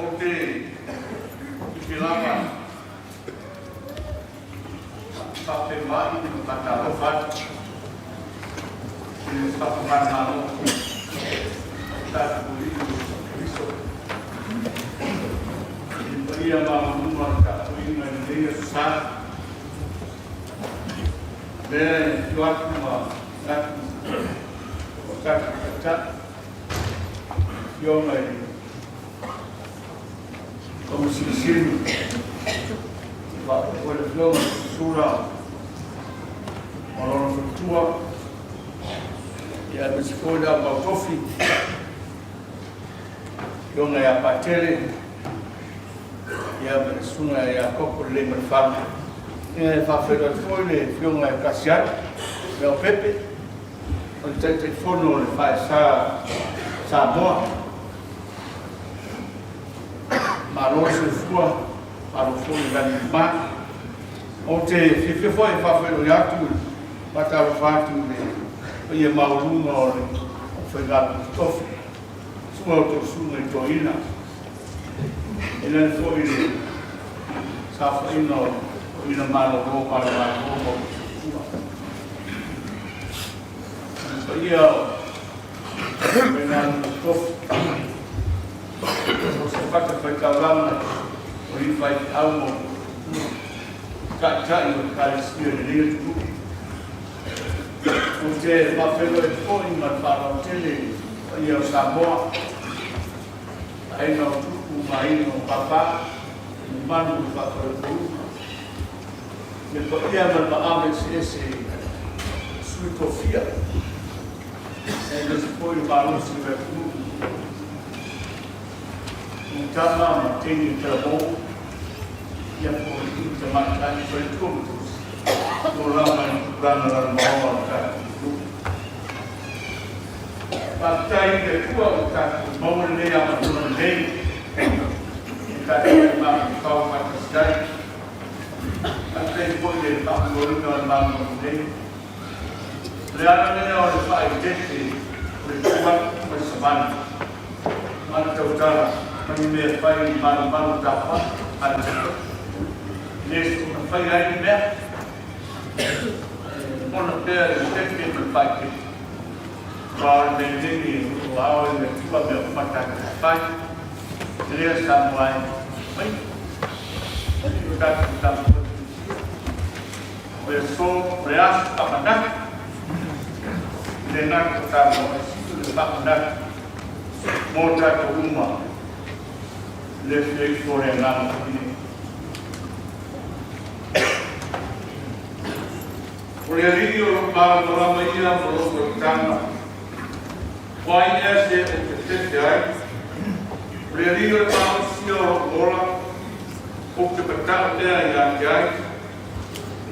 Ou te fiafia lava e faafeiloai ma faatalofa atu i le suafa manumalo o tatou Alii Iesu Keriso i le paia maualuga o le tapuaiga i lenei aso Sa, lea e afio atu ma manatu o tatou Taitai, Afioga i le Faamasino Sili, faapea foi le Afioga i le Sula ma lona faletua, aemaise foi le aumau tofi, Afioga ia Patele, ma le Susuga ia Koko Lelei-ma-le-Fale. E faafeiloai atu foi le Afioga ia Kasiano Leaupepe, o le Taitaifono o le Faesa Samoa. Malo le soifua, malo foi le lagi e mama. Ou te fiafia foi e faafeiloai atu, faatalofa atu i le paia maualuga o le aufaigaluega totofi, susuga o outou susuga i toeaiina, tainane foi le saofaiga o toeaiina malolo manumalo ma outou faletua. Le paia o aufaigaluega totofi, so o se fatafaitaulaga o alii faifeau ma outou faletua, taitai o Ekalesia i lenei atunuu. Ou te faafeiloai atu foi ma le faaaloalo tele i le paia o Samoa, aiga o Tupu ma aiga o Papa, mamalu o le faafalepoluga, le paia ma le maave eseese i sui tofia, aemaise foi le malosi o le atunuu, i tama ma teine talavou, ia po o alii ma tamaitai, faletua ma tausi, o lava i tulaga lalovaoa o le tatou atunuu. Faafetai i le Atua ua tatou maua lenei avanoa lelei e tatou te mafaufau faatasi ai. Faafetai foi i le faamoemoeina o le malamalama nei. O le ala lea o le faaeteete o le tu atu mai savali ma le tautala ma ni mea fai i malumalu tafa'i a le Atua. E le soona faia ai ni mea, e lagona pea le tete ma le faaeteete. Aua o le mea lelei e o ao i le Atua mea uma tatou te fai, e lea Samoa e mai. O tatou taumafai o le aso, o le aso faamanatu, e le gata o Samoa, e sili le faamanatu mo tatou uma, le afio ifo o le Agaga Paia. O le Alii o lou malamalama ia ma lou olataga, o ai ea se ou te fefe ai? O le Alii o le malosi ia o lou ola, ou te mata'o ea ia te ai? E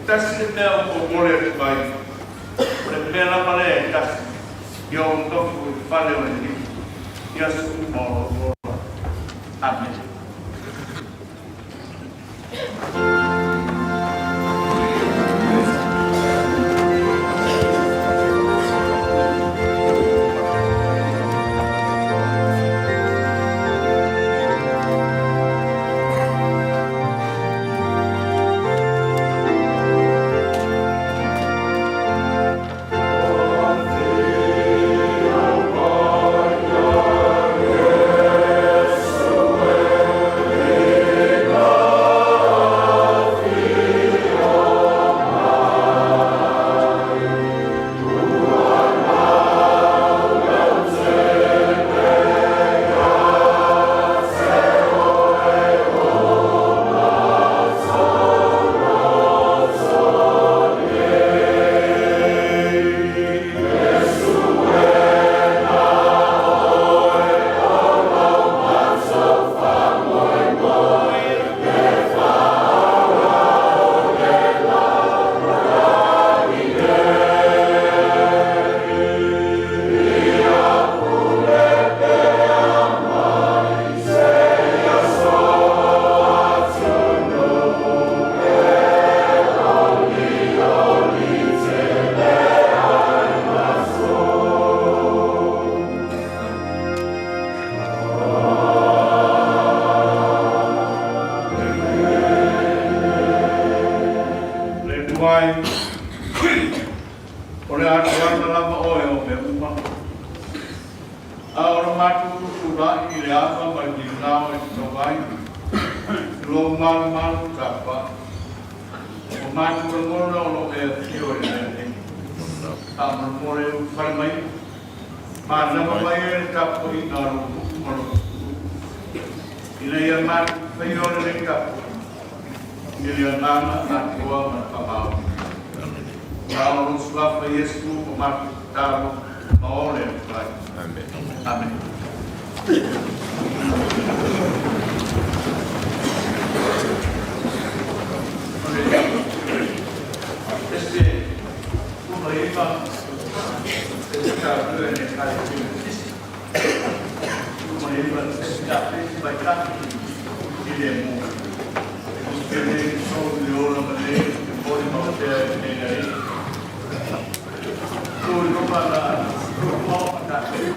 tasi le mea ou momoli atu ai, o le mea lava lea e tasi, ia ou nofo i le fale o le Alii i aso uma o lou ola. Amene. A o le matou tutulai i le ava ma le migao e tatau ai, i lou malumalu tapuai, o matou lagona o lo o e afio i le mea nei. Faamolemole ulufale mai, manava mai le tapuaiga a lou nuu ma lou atunuu, ina ia matou faia lenei tapuaiga i le agaga atoa ma le faamaoni. Ma o lou suafa Iesu o matou tatalo ma ole atu ai. Amene. 19.1 filemu. Ou te le sou i le ola ma le ou te molimau pea i mea e alii. Tu i luma la, tu i luma o tatou.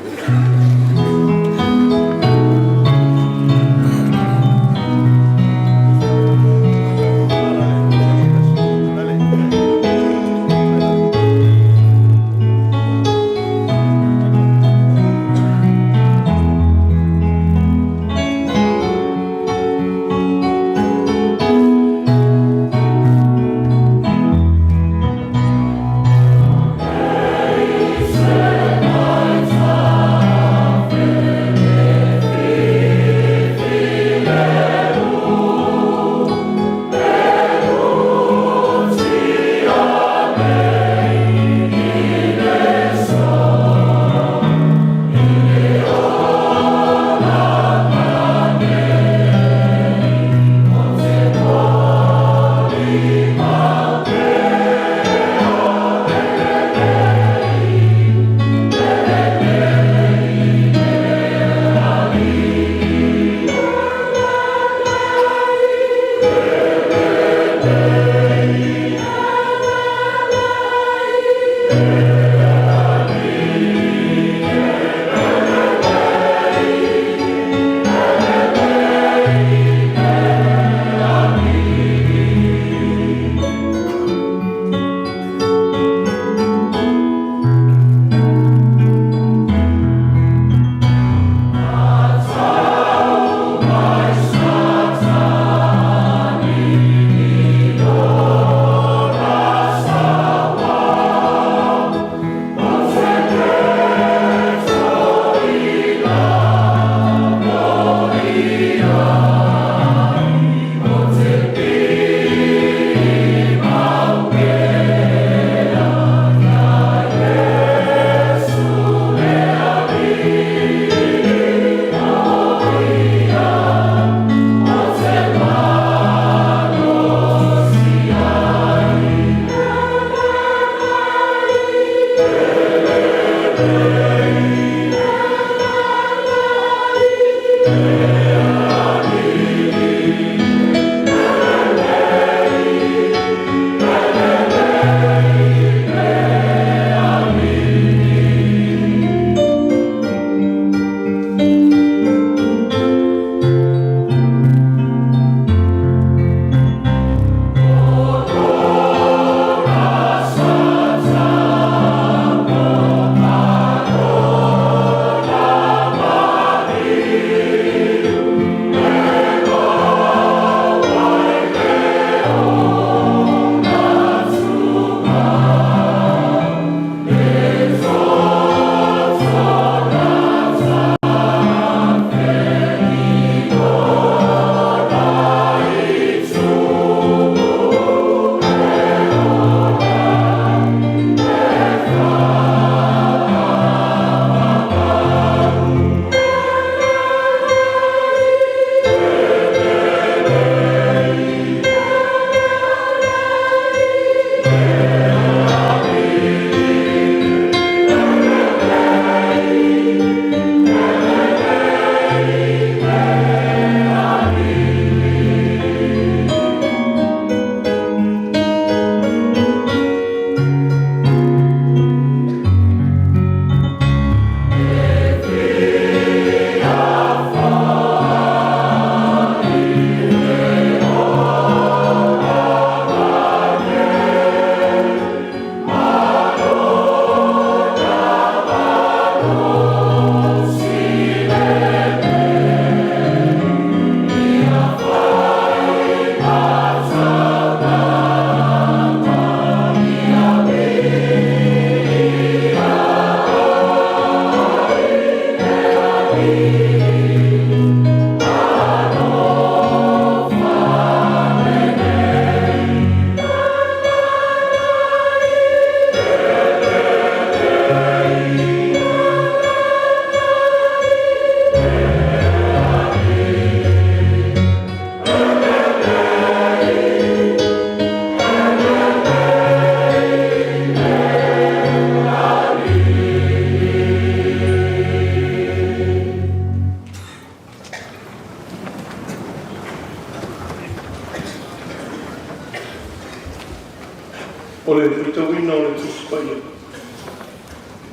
O le faitauina o le Tusi Paia,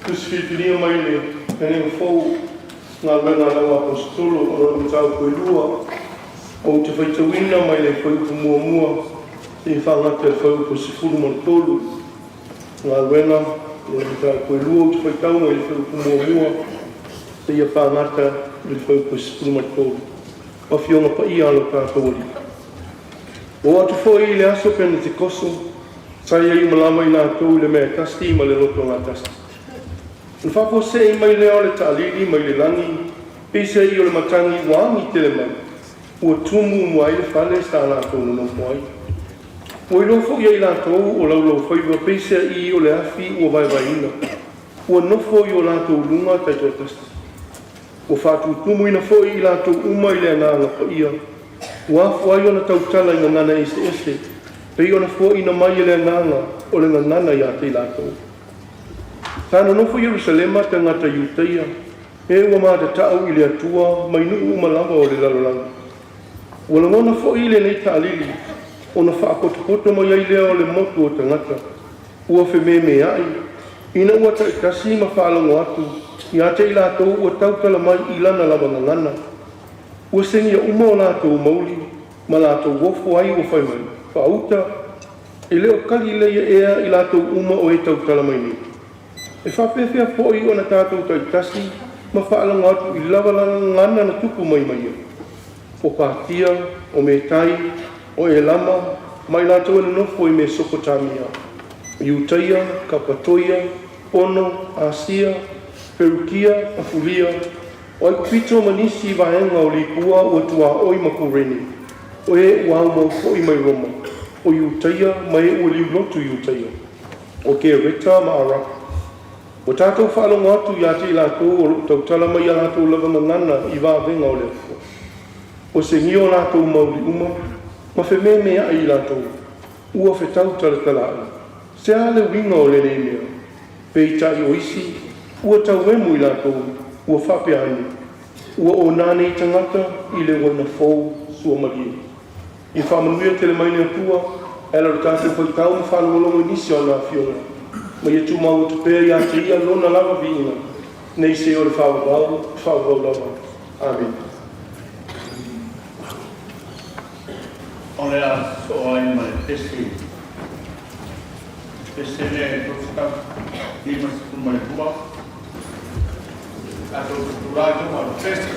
Tusi Filifilia mai le Feagaiga Fou, Galuega a le Au Aposetolo o lona mataupu e 2, ou te faitauina mai le fuaiupu 1 seia faaauau i le fuaiupu 13. Galuega, Mataupu e 2, ou te faitau mai le fuaiupu 1 seia faaauau i le fuaiupu 13. O Afioga Paia a lo tatou Alii. Ua oo atu foi i le aso Penetekoso, sa i ai uma lava i latou i le mea e tasi ma le loto gatasi. Ona faafuasei mai lea o le taalili mai le lagi, peiseai o le matagi ua agi tele mai, ua tumu uma ai le fale sa latou nonofo ai. Ua iloa foi e i latou o laulaufaiva peiseai o le afi ua vaevaeina, ua nofo i o latou luga taitoatasi. Ua faatutumuina foi i latou uma i le Agaga Paia, ua afua ai ona tautala i gagana eseese e pei ona foaina mai e le Agaga o le gagana ia te i latou. Sa nonofo i Yerusalema tagata Iutaia, e ua matatau i le Atua mai nuu uma lava o le lalolagi. Ua lagona foi lenei taalili, ona faapotopoto mai ai lea o le motu o tagata, ua fememeai ina ua taitasi ma faalogo atu ia te i latou ua tautala mai i lana lava gagana. Ua segia uma o latou mauli ma latou ofo ai ua fai mai, “Faauta, e le o Kalileia ea i latou uma o e tautala mai nei? E faapefea foi ona tatou taitasi ma faalogo atu i lava la gagana na tupu mai ma ia? O Patia, o Metai, o Elama ma i latou e nonofo i Mesopotamia, o Iutaia, Kapatoia, Pono, Asia, Perukia, Pafulia, o Aikupito ma nisi vaega o Lipua ua tuaoi ma Kureni, o e ua aumau foi mai Roma, o Iutaia ma e ua liulotu Iutaia, o Kereta ma Arapi. Ua tatou faalogo atu ia te i latou o lo o tautala mai ia latou lava gagana i vavega o le Atua.” Ua segia o latou mauli uma ma fememeai i latou, ua fetautalatalaai, se a le uiga o lenei mea? Peitai o isi ua tauemu i latou, ua faapea ane, “Ua ona nei tagata i le uaina fou suamalie.” Ia faamanuia tele mai le Atua e ala i lo tatou faitau ma faalogologo i nisi o ana afioga, ma ia tumau atu pea ia te Ia Lona lava viiga, nei seia o le faavavau, faavavau lava. Amene. O le a sosoo ai ma le pese, pese lea e 352. Tatou tutulai i luma o le pese.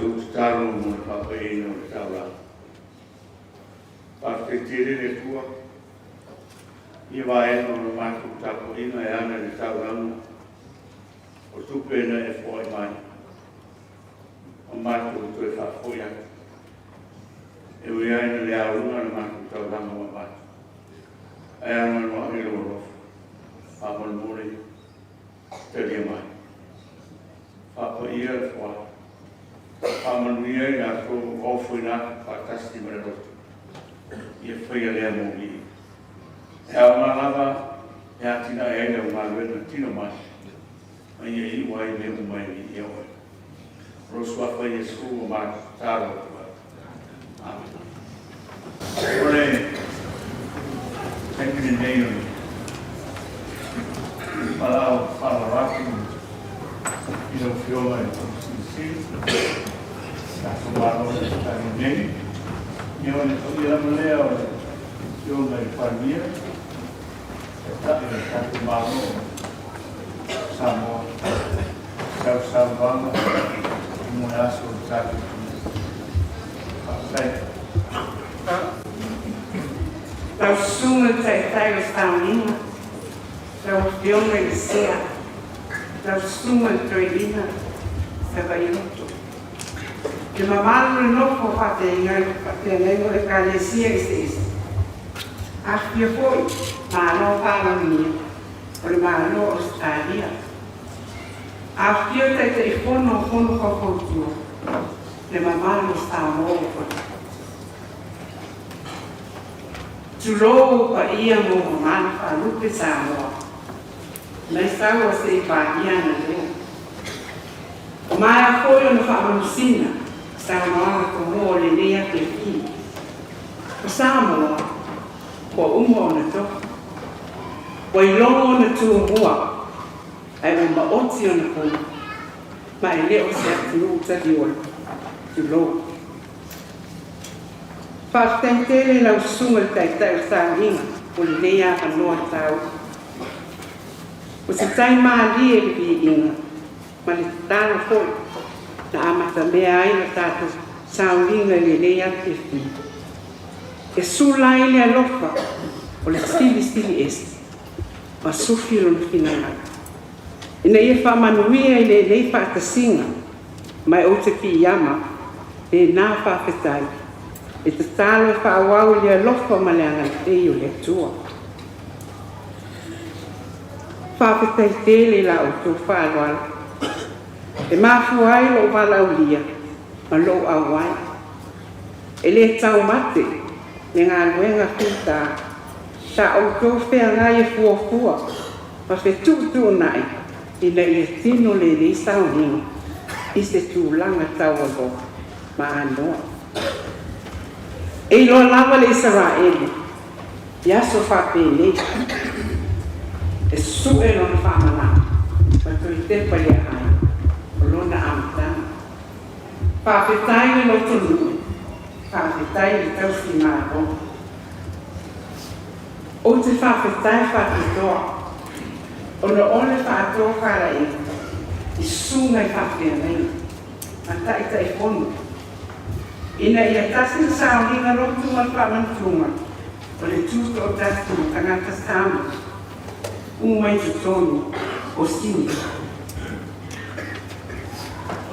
Matou tatalo mo le faapaiaina o le taulaga. Faafetai tele le Atua i vaega o le matou tapuaiga e ala i le taulaga o tupe na e foai mai ma matou toe faafoi atu. E ui ai ina le auga le matou taulaga ua avatu, ae anoanoai lou alofa. Faamolemole talia mai. Faapaia le foai. Faamanuia i latou ua ofoina atu faatasi ma le loto. Ia faia lea moli. E aoga lava e atinae ai lau galuega tino mai, ma ia iu ai mea uma e viia oe. O lou suafa Iesu ua matou tatalo atu ai. Amene. O le taimi lenei o le valaau faaaloalo atu i lau Afioga i le Faamasino Sili, tatou Malo i le taimi nei. Ia o le paia lava lea o le Afioga i le Palemia, Taitai o le tatou Malo o Samoa, sau saunoaga mo le aso o le tatou Faafetai. Lau Susuga i le Taitai o le Sauniga, lau Afioga i le Sea, lau Susuga i le Toeaina Savaioto, le mamalu o le nofo a faafeagaiga o Ekalesia eseese, afifio foi Malo faalaunia o le Malo o Ausetalia, afifio Taitaifono o Fono Faufautua, le mamalu o Samoa ua paia. Tulou ou paia ma ou mamalu faalupe Samoa, mai Saua seia paia Analeo. Ua maea foi ona faamanusina saunoaga tomoa o lenei afiafi. O Samoa, ua uma ona tofi. Ua ilogo ona tumua, ae ua maoti ona pono, ma e le o se atunuu taliola. Tulou. Faafetai tele i lau Susuga i le Taitai o Sauniga mo lenei avanoa taua. O se tai malie le viiga ma le tatalo foi na amatamea ai la tatou sauniga i lenei afiafi, e sula ai le alofa o le Silisili Ese ma sufi lona finagalo ina ia faamanuia i lenei faatasiga, ma e ou te piiama lena faafetai e tatalo e faaauau i le alofa ma le agalelei o le Atua. Faafetai tele i la outou faaaloalo e mafua ai lou valaaulia ma lou auai. E le taumate le galuega fita sa outou feagai e fuafua ma fetuutuunai ina ia tino lenei sauniga i se tulaga taualoa ma anoa. E iloa lava le Isaraelu i aso faapenei, e su'e lona faamalama ma toe tepa i aai o lona amataga. Faafetai le lotonui, faafetai le tausimalo. Ou te faafetai faapitoa ona o le faatofalaiga i susuga i faafeagaiga ma Taitaifono ina ia tasi le sauniga lotu ma le faamanatuga o le tutoatasi ma tagata Samoa uma i totonu o Sini.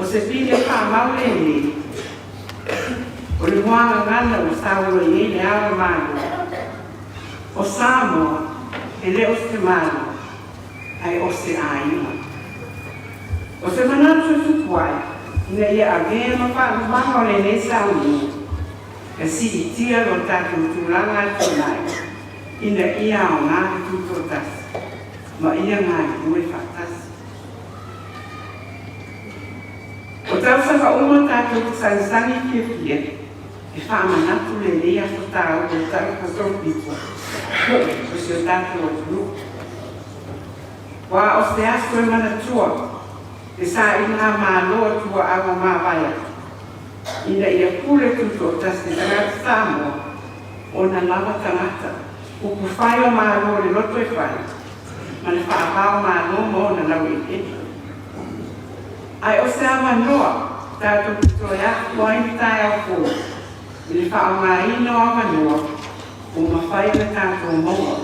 O se pine faamau lenei o le muagagana ua saunoa i ai Le Ao o le Malo o Samoa, e le o se Malo ae o se aiga. O se manatu e tupu ai ina ia avea ma faalumaga o lenei sauniga e siitia lo tatou tulaga atinae ina ia aoga le tutoatasi ma ia galulue faatasi. O tausaga uma tatou te sagisagi fiafia e faamanatu lenei aso taua o le Tausaga Tolopito o si o tatou atunuu. Aua o se aso e manatua le sailigamalo a tuaau ua mavae atu ina ia pule tutoatasi le tagata Samoa ona lava tagata upufai o Malo o le lotoifale ma le faavao Malo ma ona laueleele. Ae o se avanoa Tatou te toe afua ai le taeao fou i le faaaogaina o avanoa ua mafai ona tatou maua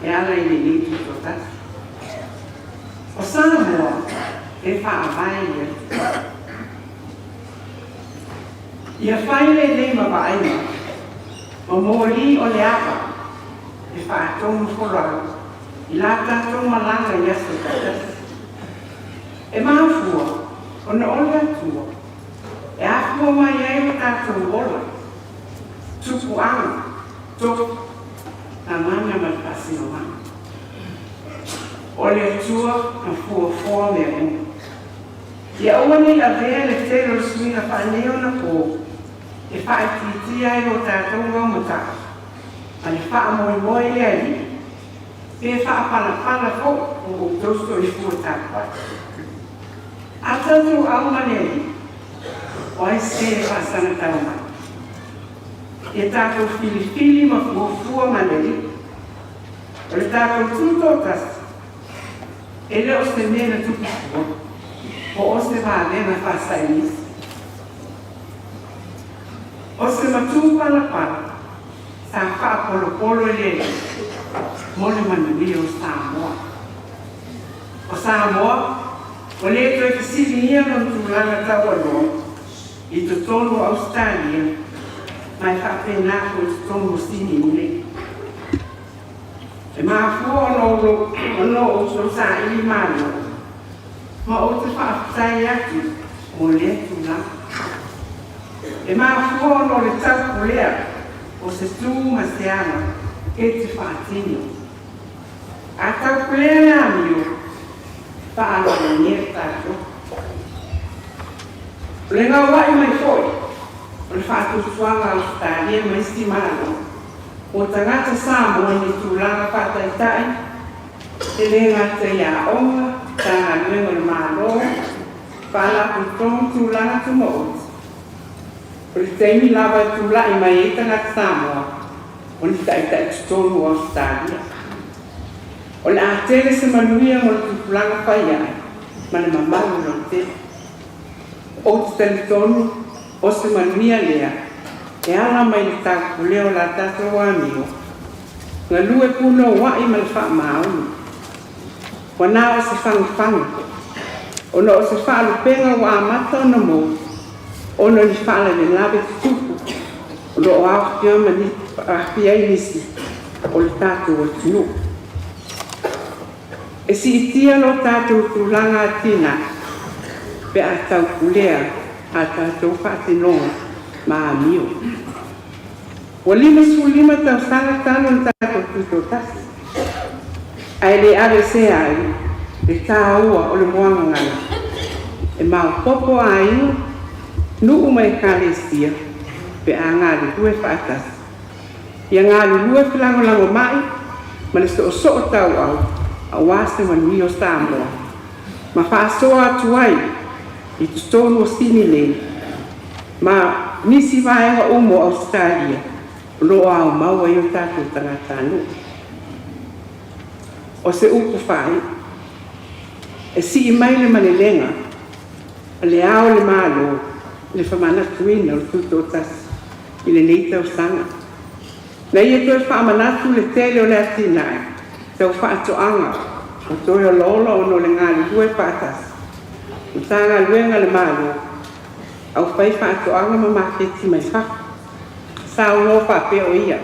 e ala i lenei tutoatasi. O Samoa e faavae i le Atua. Ia fai lenei ma vaaiga ma moli o le ava e faatonu folau i la tatou malaga i aso taitasi. E mafua ona o le Atua e afua mai ai o tatou ola, tupuaga, tofi, gagana ma le faasinomaga. O le Atua na fuafua mea uma. Ia aua ne i avea le tele o le suiga faaneionapo e faaitiitia ai lo tatou gaumataa ma le faamoemoe i le Alii, pe faapalapala foi o outou soifua tapuai. A tatou au ma le Alii, o ai se e faasagatau mai? Ia tatou filifili ma fuafua ma le Alii. O le tatou tutoatasi, e le o se mea na tupu fua, po o se vavega faasaienisi. O se matū palapala sa faapolopolo e le Alii mo le manuia o Samoa. O Samoa, ua lē toe fesiligia lona tulaga taualoa i totonu o Ausetalia ma e faapena foi i totonu o Sini nei. E mafua ona outou saili malo ma ou te faafetai atu mo lea tulaga. E mafua ona o le taupulea o se tu ma se aga e te faatino. A taupulea le amio, faaaloalogia tatou. O le gauai mai foi o le faatuatuaga a Ausetalia ma isi Malo mo tagata Samoa i ni tulaga faataitai, e lē gata i aoga, Matagaluega o le Malo, faalapotopotoga tulaga tumaoti. O le taimi lava e tula'i mai ai tagata Samoa o ni taita'i totonu o Ausetalia. O le a tele se manuia mo le tupulaga faiae ma le mamalu lautele. Ou te talitonu o se manuia lea e ala mai le taupulea o la tatou amio, galue punoua'i ma le faamaoni. Ua na o se fagefage, ona o se faalupega ua amata ona mou ona o ni faalavelave tutupu o lo o aofia ma aafia ai nisi o le tatou atunuu. E siitia lo tatou tulaga atinae pe a taupulea a tatou faatinoga ma amio. Ua 55 tausaga talu ona tatou tutoatasi, ae le aveesea ai le tāua o le muagagana e maopoopo aiga, nuu ma ekalesia pe a galulue faatasi. Ia galulue felagolagomai ma le soosoo tauau auā se manuia o Samoa ma faasoa atu ai i totonu o Sini nei ma nisi vaega uma o Ausetalia o lo o aomau ai o tatou tagatanuu. O se upu faaiu, e sii mai le malelega a Le Ao o le Malo i le famanatuina o le tutoatasi i lenei tausaga. Na ia toe faamanatu le tele o le atinae tau faatoaga ua toe olaola ona o le galulue faatasi Matagaluega a le Malo, aufai faatoaga ma maketi mai fafo. Saunoa faapea o ia,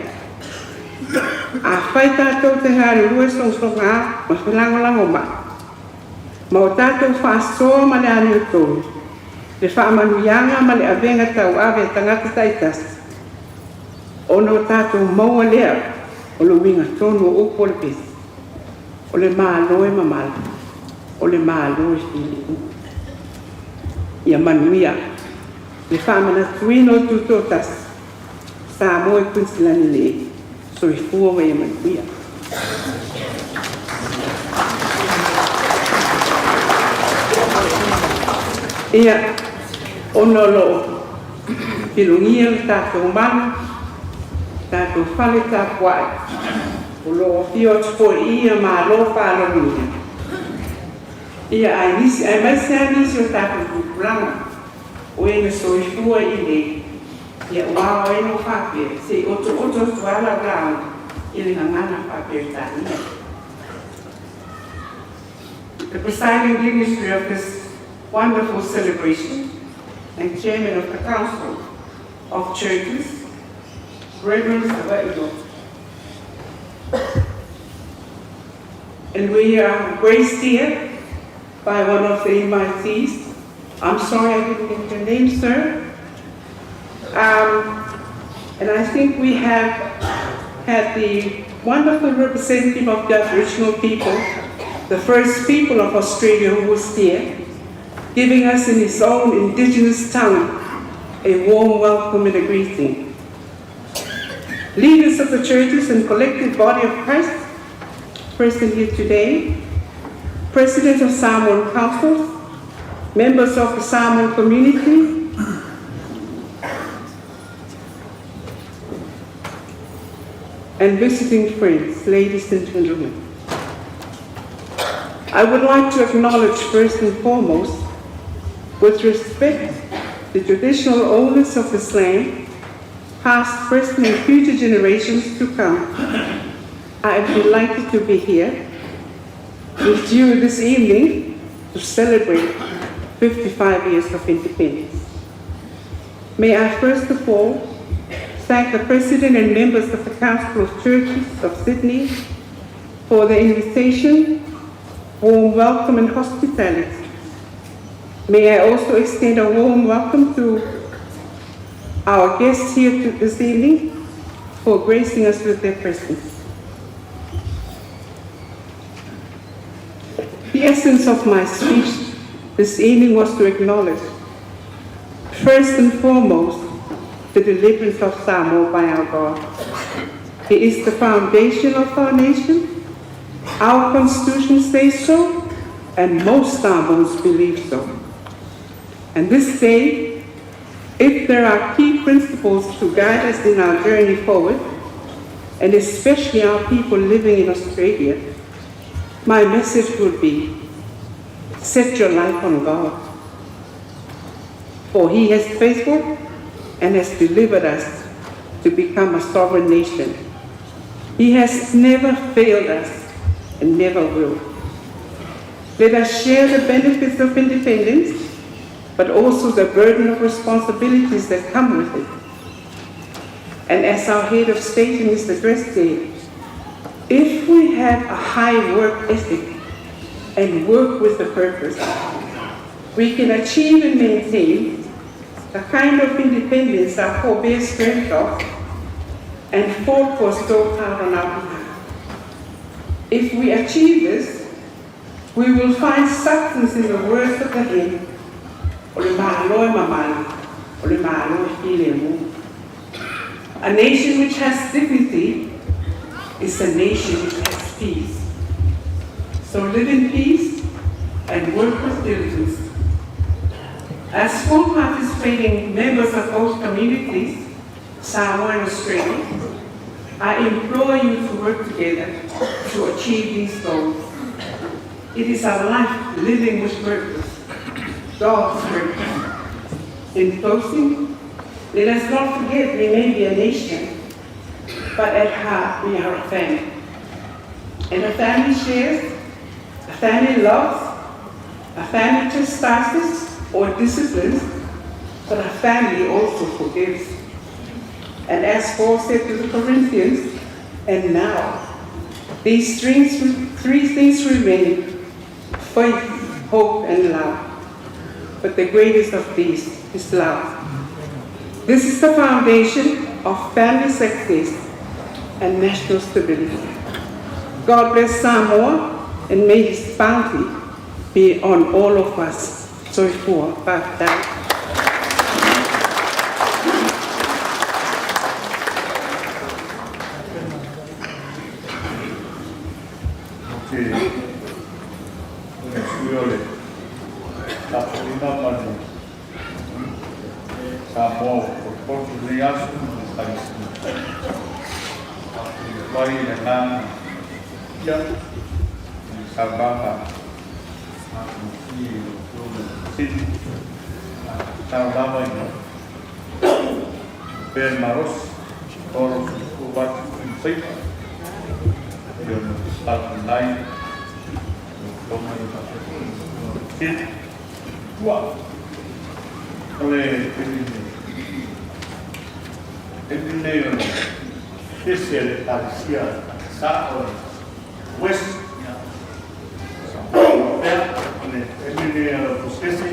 Afai tatou te galulue sogasoga ma felagolagomai, ma o tatou faasoa ma le amiotonu, le faamanuiaga ma le avega tauave a tagata taitasi, ona o tatou maua lea o le uiga tonu o upu o le pese, o le Malo e mamala, o le Malo e filemu. Ia manuia le faamanatuina o Tutoatasi, Samoa i Kuiniselani nei. Soifua ma ia manuia. Ia, ona o lo o filogia le tatou malu, tatou fale tapuai, o lo o afio atu foi i ia Malo faalogia, ia aemaise lava nisi o tatou tupulaga. O e na soifua i inei, ia ua ao ai ona ou faapea, se i otooto atu lava lau lauga i le gagana faa-Peretania. The presiding dignitary of this wonderful celebration and chairman of the Council of Churches, Reverend Sava'ilo. And we are graced here by one of the invitees. I'm sorry I didn't get your name, sir. And I think we have had the wonderful representative of the Aboriginal people, the first people of Australia who was here, giving us in his own indigenous tongue a warm welcome and a greeting. Leaders of the churches and collective body of Christ present here today, President of Samoan Councils, members of the Samoan community, and visiting friends, ladies and gentlemen. I would like to acknowledge first and foremost, with respect, the traditional owners of this land, past, present, and future generations to come. I am delighted to be here with you this evening to celebrate 55 years of independence. May I first of all thank the President and members of the Council of Churches of Sydney for the invitation, warm welcome and hospitality. May I also extend a warm welcome to our guests here this evening for gracing us with their presence. The essence of my speech this evening was to acknowledge, first and foremost, the deliverance of Samoa by our God. He is the foundation of our nation. Our constitution says so, and most Samoans believe so. And this day, if there are key principles to guide us in our journey forward, and especially our people living in Australia, my message would be, set your life on God. For he is faithful and has delivered us to become a sovereign nation. He has never failed us and never will. Let us share the benefits of independence, but also the burden of responsibilities that come with it. And as our head of state in his address said, if we have a high work ethic and work with a purpose, we can achieve and maintain the kind of independence our forebears dreamt of and fought for so hard on our behalf. If we achieve this, we will find substance in the words of the hymn, "O le Malo e mamalu, o le Malo e filemu." A nation which has dignity is a nation which has peace. So live in peace and work with diligence. As full participating members of both communities, Samoa and Australia, I implore you to work together to achieve these goals. It is our life living with purpose, God's purpose. In closing, let us not forget we may be a nation, but at heart we are a family. And a family shares, a family loves, a family chastises or disciplines, but a family also forgives. And as Paul said to the Corinthians, and now these three things remain: faith, hope, and love. But the greatest of these is love. This is the foundation of family success and national stability. God bless Samoa and may his bounty be on all of us. Soifua. Faafetai. Ou te sui o le tapuaiga ma le Samoa ua potopoto i lenei aso ma le ekalesia. Faafetai atu ai i le agaga ia i le saunoaga matagofie i lau Afioga i le Sili. Tatalo lava ina pea le malosi o lou soifua vaeatu i faiva e pei ona palapala ai lau Afioga, ia faapea foi lau Afioga Tele Tua. O le taimi lenei o le pese a le Ekalesia EFKS o le WES, ia, pea, o le taimi lenei o la outou pese.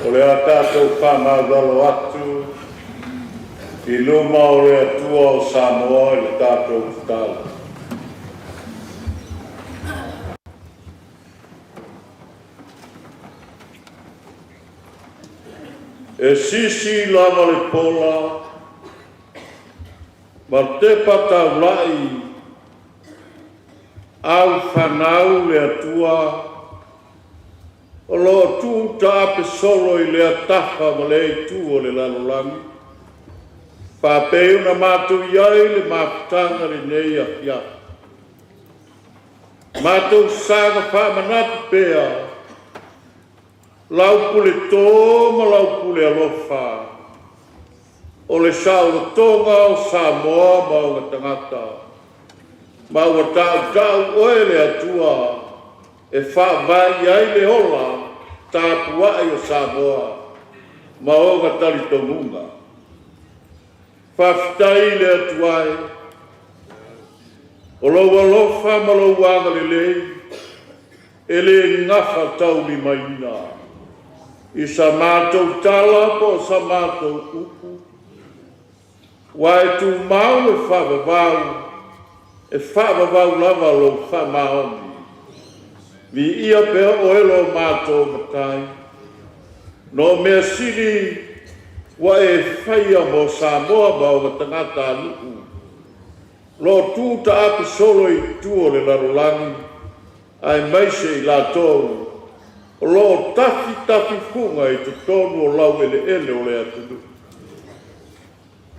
O le a tatou faamaualalo atu i luma o le Atua o Samoa i le tatou tatalo. E sisi lava le pola ma tepa taulai, aufanau le Atua. O lo o tu taape solo i lea tafa ma lea itu o le lalolagi, faapei ona matou i ai i le mafutaga i lenei afiafi. Matou saga faamanatu pea lau puletō ma lau pule alofa o le saolotoga o Samoa ma ona tagata, ma ua tautau oe le Atua e faavae i ai le ola tapuai o Samoa ma ona talitonuga. Faafetai i le Atua e, o lou alofa ma lou agalelei e le gafataulimaina i sa matou tala po o sa matou upu, Ua e tumau e faavavau, e faavavau lava lou faamaoni. Viia pea oe lo matou Matai, no mea sili ua e faia mo Samoa ma ona tagatanuu, lo o tu taape solo i tua o le lalolagi, aemaise i latou o lo o tafitafifuga i totonu o laueleele o le atunuu.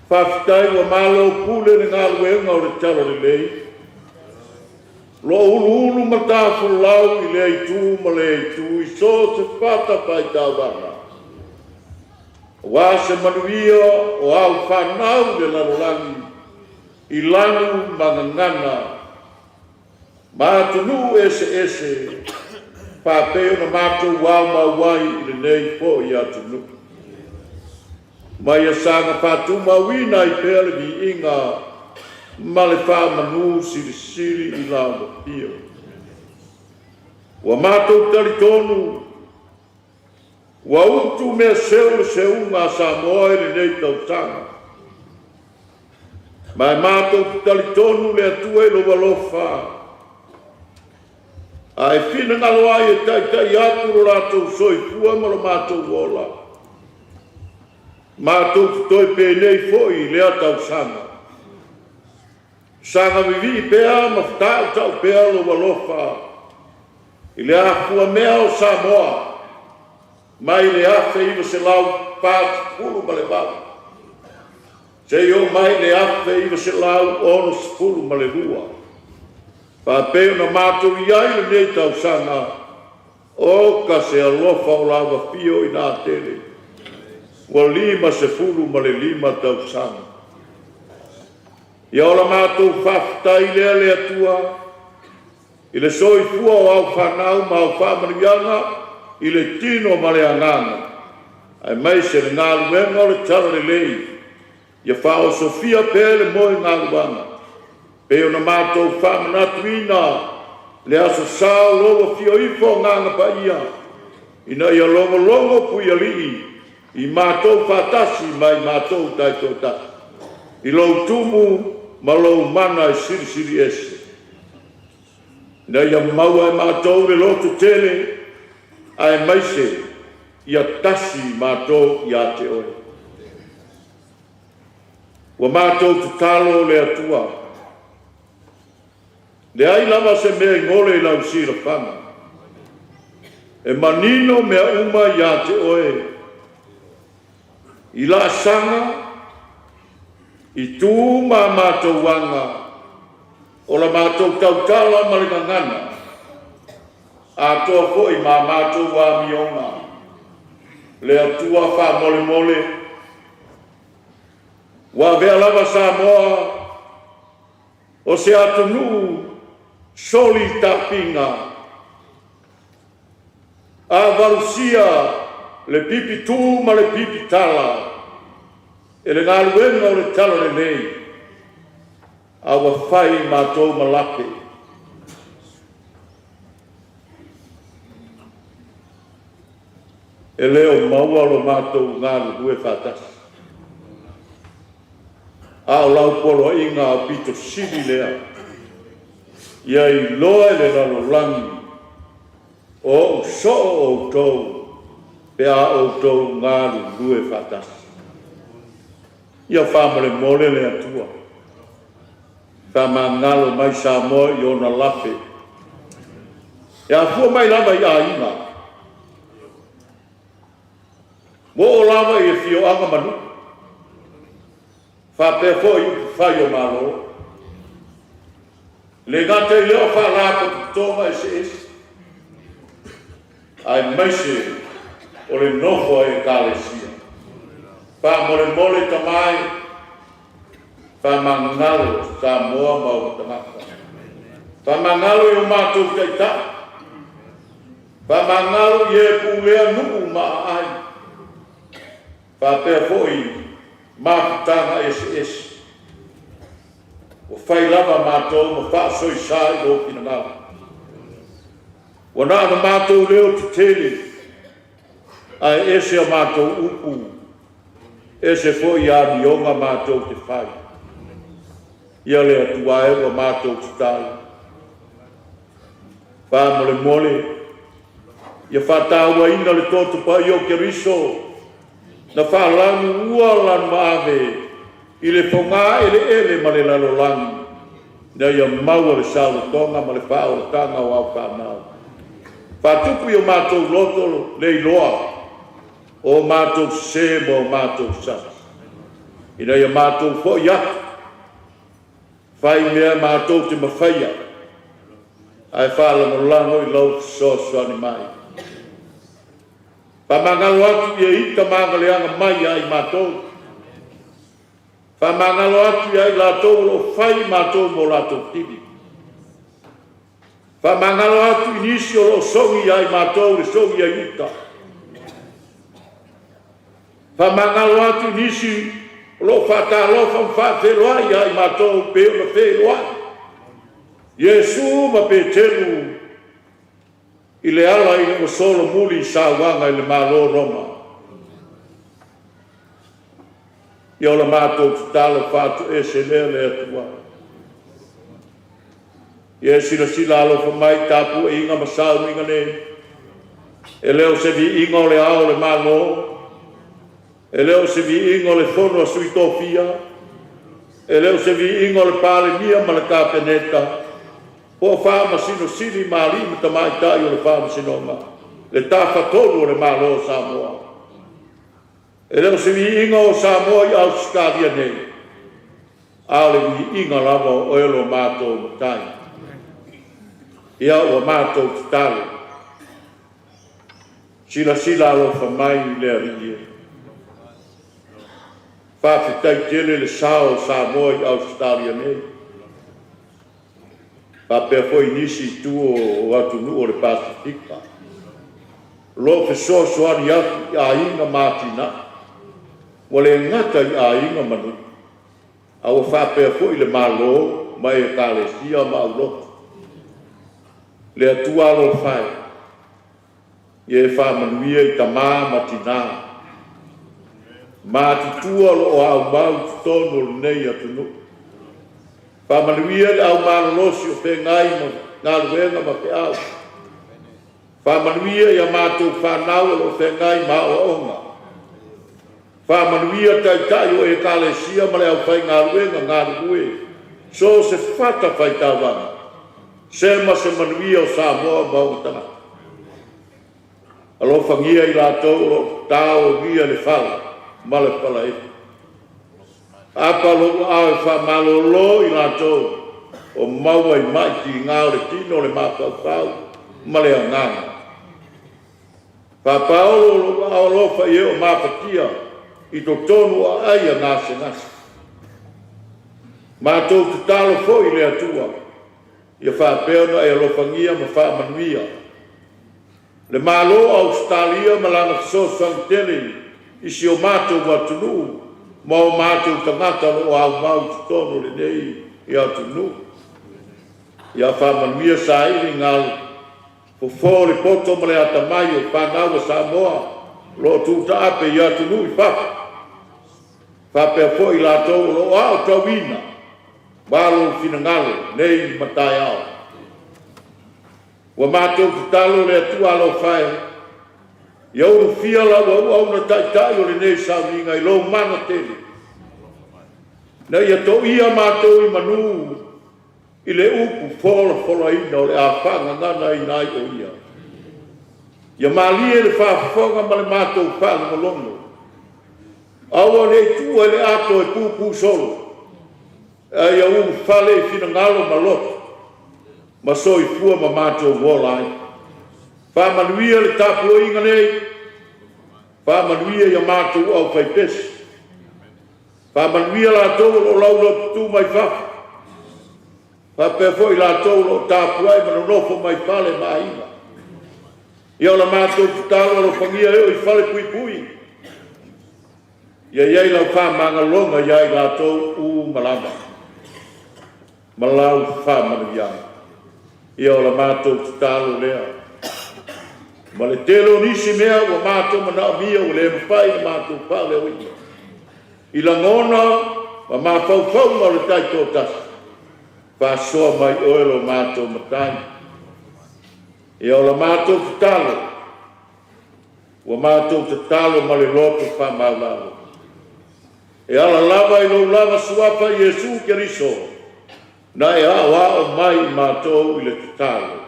Faafetai ua malo pule le galuega o le Talalelei, o lo o uluulu matafolau i lea itu ma lea itu i so o se fatafaitaulaga, aua se manuia o au fanau i le lalolagi i lanu ma gagana ma atunuu eseese faapei ona matou aumau ai i lenei foi atunuu. Ma ia saga faatumauina ai pea le viiga ma le faamanu silisili i lau afio. Ua matou talitonu, ua utu mea seu le seuga a Samoa i lenei tausaga, ma e matou te talitonu le Atua i lou alofa, a e finagalo ai e taitai atu lo latou soifua ma lo matou ola, matou te toe penei foi i lea tausaga. Saga vivii pea ma fetautau pea lou alofa i le afuamea o Samoa mai le 1948 seia oo mai le 1962, faapei ona matou i ai lenei tausaga, o ka se alofa o lau afio ina tele, ua 55 tausaga. Ia o la matou faafetai lea le Atua i le soifua o au fanau ma au faamanuiaga i le tino ma le agaga, aemaise le galuega o le Talalelei, ia faaosofia pea le moegaluaga, pei ona matou faamanatuina le Aso Sa o lou afio ifo Agaga Paia, ina ia logologo puialii i matou faatasi ma i matou taitoatasi, i lou tumu ma lou mana e silisili ese, ina ia maua e matou le lototele aemaise ia tasi matou ia te oe. Ua matou tatalo le Atua, leai lava se mea e gole i lau silafaga, e manino mea uma ia te oe, i laasaga, i tu ma a matou aga, o la matou tautala ma le gagana, atoa foi ma a matou amioga. Le Atua faamolemole, ua avea lava Samoa o se atunuu soli tapiga, a valusia le pipitū ma le pipitala e le galuega o le Talalelei, a ua fai matou ma lape. E le o maua lo matou galulue faatasi, a o lau poloaiga aupito sili lea, ia iloa e le lalolagi o ou soo outou pe a outou galulue faatasi. Ia faamolemole le Atua, faamagalo mai Samoa i ona lape, e afua mai lava i aiga. Ua oo lava i afioaga ma nuu, faapea foi upufai o Malo. E le gata i lea o Faalapotopotoga eseese, aemaise o le nofo a Ekalesia. Faamolemole tama e, faamagalo Samoa ma ona tagata. Faamagalo i o matou taitai, faamagalo i e pulea nuu ma aai, faapea foi mafutaga eseese. Ua fai lava matou ma faasoesa i lou finagalo. Ua na ona matou leo tetele, ae ese a matou upu, ese foi amioga matou te fai. Ia le Atua e ua matou tatalo, faamolemole ia faatauaina le toto paia o Keriso na faalanuua lanumaave i le fogaeleele ma le lalolagi, ina ia maua le saolotoga ma le faaolataga o au fanau. Faatupu i o matou loto le iloa o o matou sese ma o matou sasi, ina ia matou foi atu, fai mea matou te mafaia, ae faalagolago i lou fesoasoani mai. Faamagalo atu i e ita ma agaleaga mai ia i matou. Faamagalo atu ia i latou o lo o fai i matou ma o latou tini. Faamagalo atu i nisi o lo o sogi ia i matou le sogi a Iuta. Faamagalo atu i nisi o lo o faatalofa ma faafeiloai ia i matou pei ona feiloai Iesu ma Peteru i le ala ina ua solomuli i sauaga i le Malo o Roma. Ia o la matou tatalo faatoese lea le Atua. Ia e silasila alofa mai i tapuaiga ma sauniga nei, e le o se viiga o le ao o le Malo, e le o se viiga o le Fono a Sui Tofia, e le o se viiga o le Palemia ma le Kapeneta, po o Faamasino Sili ma alii ma tamaitai o le Faamasinoga, le Tafatolu o le Malo o Samoa. E le o se viiga o Samoa i Ausetalia nei, a o le viiga lava o oe lo matou Matai. Ia ua matou tatalo, silasila alofa mai i le Alii e. Faafetai tele le sao o Samoa i Ausetalia nei, faapea foi nisi i tua o atunuu o le Pasefika, o lo o fesoasoani atu i aiga ma atinae. Ua le gata i aiga ma nuu, a ua faapea foi le Malo ma Ekalesia ma aulotu. Le Atua alofa e, ia e faamanuia i tama ma tina matutua o lo o aumau i totonu o lenei atunuu. Faamanuia i le au malolosi o feagai ma galuega ma feau. Faamanuia i a matou fanau o lo o feagai ma aoaoga. Faamanuia Taitai o Ekalesia ma le aufaigaluega galulue so o se fatafaitaulaga, se ma se manuia o Samoa ma ona tagata. Alofagia i latou o lo o taogia le fala ma le falaefu. Aapa lou aao e faamalolo i latou o maua i mai tiga o le tino, le mafaufau ma le agaga. Faapaolo lou aao alofa i e o mafatia i totonu o aai a gasegase. Matou tatalo foi i le Atua ia faapea ona e alofagia ma faamanuia le Malo o Ausetalia ma lana fesoasoani tele i si o matou atunuu ma o matou tagata o lo o aumau i totonu o lenei atunuu. Ia faamanuia sailiga fofo o le poto ma le atamai o fanau a Samoa o lo o tuutaape i atunuu i fafo, faapea foi i latou o lo o aotauina ma lou finagalo nei ma taeao. Ua matou tatalo le Atua alofa e, ia ulufia lau auauna taitai o lenei sauniga i lou mana tele, ina ia toia matou i manu i le upu folafolaina o le a faagaganaina ai o ia. Ia malie le faafofoga ma le matou faalogologo. Aua ne i tuua i le ato e pupu solo, a ia ulufale i finagalo ma loto ma soifua ma matou ola ai. Faamanuia le tapuaiga nei, faamanuia i a matou aufaipese, faamanuia latou o lo o laulaututu mai fafo, faapea foi i latou o lo o tapuai ma nonofo mai fale ma aiga. Ia o le matou tatalo, alofagia e oo i falepuipui, ia i ai lau faamagaloga ia i latou uma lava ma lau faamanuiaga. Ia o le matou tatalo lea, ma le tele o nisi mea ua matou manaomia ua le mafai ona matou faaleoina i lagona ma mafaufauga o le taitoatasi, faasoa mai oe lo matou Matai. Ia o le matou tatalo, ua matou tatalo ma le loto faamaualalo, e ala lava i lou lava Suafa Iesu Keriso, na e aoao mai i matou i le tatalo,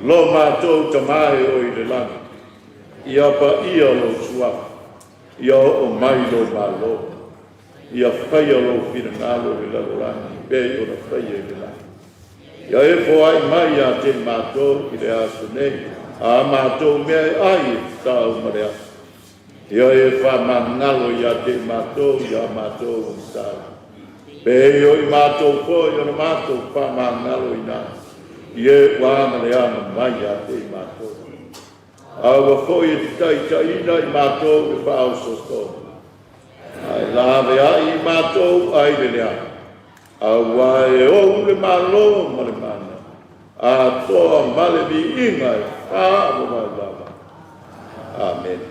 Lo matou Tama e oe i le lagi, ia paia lou Suafa, ia oo mai lou Malo, ia faia lou finagalo i le lalolagi e pei ona faia i le lagi. Ia e foai mai ia te i matou i le aso nei a matou mea e ai e tatau ma le aso. Ia e faamagalo ia te i matou i a matou mataupu, pei o i matou foi ona matou faamagaloina ai i e ua agaleaga mai ia te i matou. Aua foi e te taitaiina i matou i le faaosoosoga, ae laveai i matou ai le leaga, aua e Ou le Malo ma le mana, atoa ma le viiga e faavavau lava. Amene.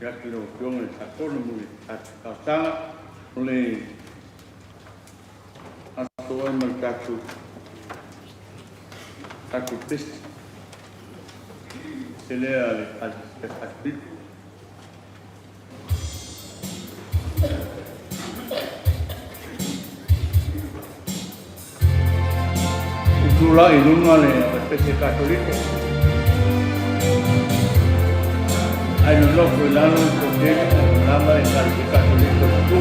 Atu i lau Afioga i le Tiakono mo le tatou talosaga. O le aso ai ma le tatou pese lea a le Ekalesia Katoliko. Tulai i luga le Pese Katoliko, ae nonofo i lalo le toatele o lava Ekalesia Katoliko i tu.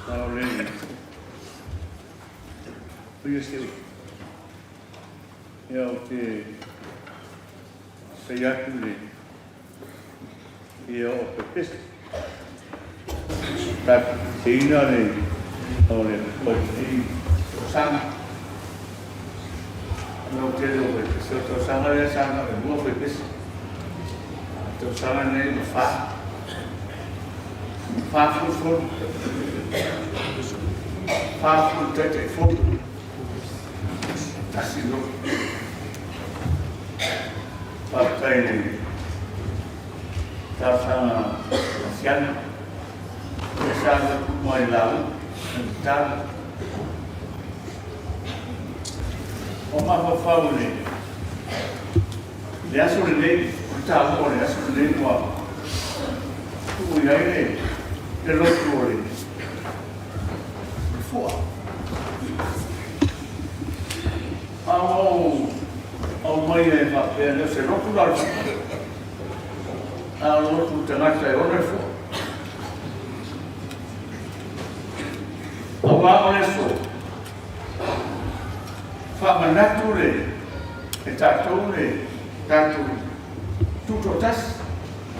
A o le paia se upu, ia ou te fai atu i le ia o pepesi. Tapeseina le o le paiti tausaga. Lau tele o pepesi o tausaga lea sa na o lua pepesi. Tausaga nei ua fa. 43. 40 Taitaifono. Tasi loto. Faafetai i le talosaga a Siana, lea sa alu atu uma i lauga ma tatalo. Ua mafaufau i le aso lenei, o le taua o le aso lenei ua tuu i ai le lotu o le fua. A ua ou aumaia e faapea lea o se lotu la o le fua, a o le lotu tagata e ona le fua. Aua o le aso, faamanatu le e tatou le tatou tutoatasi.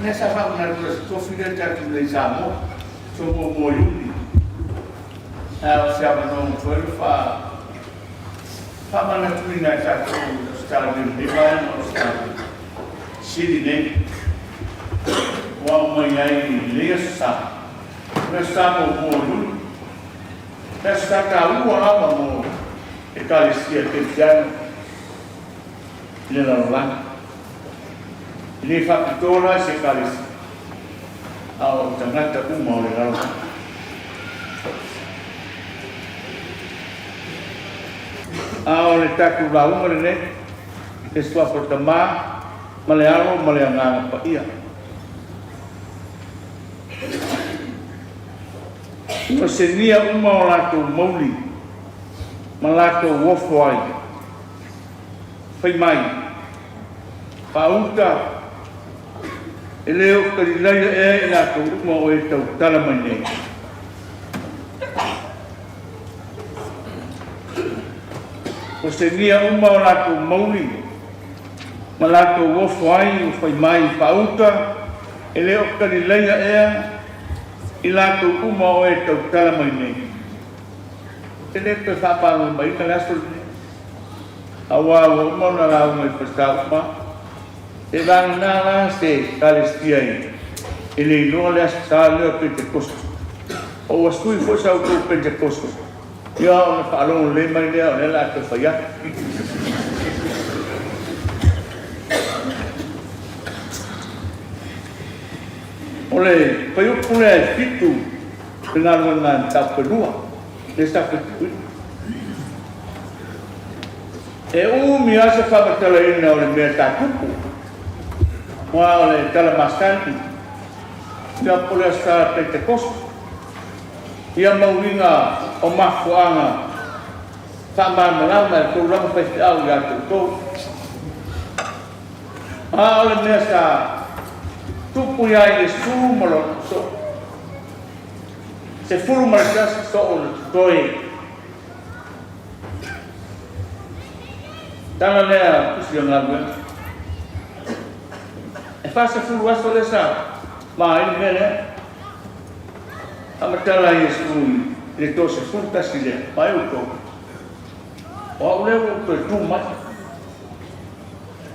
Lea sa faamanatu e se tofi lea tatou nei i Samoa, so muamua Iuni. A o se avanoa mafai ona faamanatuina e tatou i Ausetalia i lenei vaega o Ausetalia, sili nei, ua aumai ai i lenei Aso Sa, o le Aso Sa muamua o Iuni, le aso sa taua lava mo Ekalesia Kerisiano i le lalolagi. E le faapitoa la i se Ekalesia, a o tagata uma o le lalolagi. A o le tatou lauga lenei, le Suafa o le Tama ma le Alo ma le Agaga Paia. Ua senia uma o latou mauli ma latou ofo ai. Fai mai, Faauta, e le o Kalilaia ea i latou uma o e tautala mai nei? Ua senia uma o latou mauli ma latou ofo ai, ua fai mai, Faauta, e le o Kalilaia ea i latou uma o e tautala mai nei? Ou te le toe faamalamalamaina le aso lenei, aua ua uma ona lauga i Falesatauma. E vagana la se Ekalesia e le iloa le Aso Sa lea o Pentekoste. O ua sui foi sa outou Pentekoste, ia ona faalogo lelei mai lea o lea o le a toe fai atu. O le fuaiupu lea e 7 le galuega e mataupu e lua, lea sa faitauina. E umi lava se faamatalaina o le mea sa tupu, aua o le tala masani, ia po o le Aso Sa Pentekoste, ia ma uiga o mafuaaga faamalamalama e le tulaga faifeau ia te outou. A o le mea sa tupu ia Iesu ma lona soo, 11 soo na totoe. Tala lea tusi o galuega. E 40 aso lea sa ma ai le mea lea. Faamatala Iesu i le 31 lea, mai outou. O au lea ua ou toe tu mai.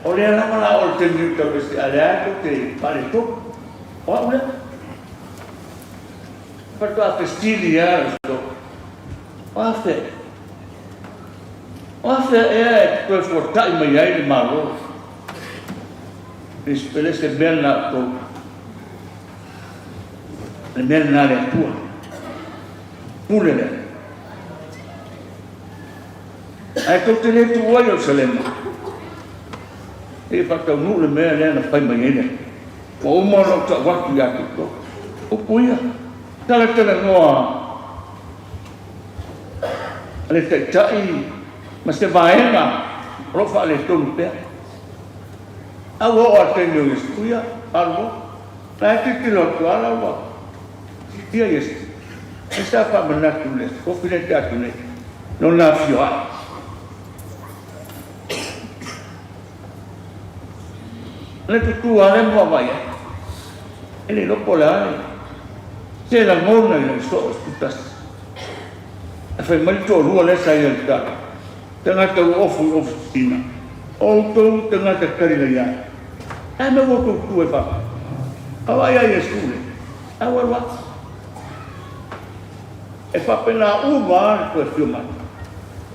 O lea lava la o le taimi ou tau ese, a lea tou te faaletonu. O au lea. Faatoa fesili lava le soo. O a fea? O a fea ea e toe fuata'i mai ai le Malo? E le se mea lena a outou. O le mea lena a le Atua. Pule lea. Ae tou te le tuua Ierusalema, seia faataunuu le mea lea na fai mai ai le Atua. Ua uma ona ou tau atu ia te outou. Upu ia, talatalanoa a le Taitai ma se vaega o lo o faaletonu pea. A ua oo lava i le taimi o Iesu, ia, alu loa. La e tilotilo atu lava la ua siitia Iesu. E sa faamanatu le kofi lea te atu nei, lona afioa'i. O le tutu lava lea ma vaavaai ai, e le iloa po o le a le se lagona i lou soo i Tutasi. Ae fai mai le toalua lea sa i ai i le tala, tagata ua ofu i ofisina, o outou tagata Kalilaia, e a mea ua outou tu ai faapea? A vaai ia Iesu lea, a ua alu atu. E faapena uma lava le toe afio mai,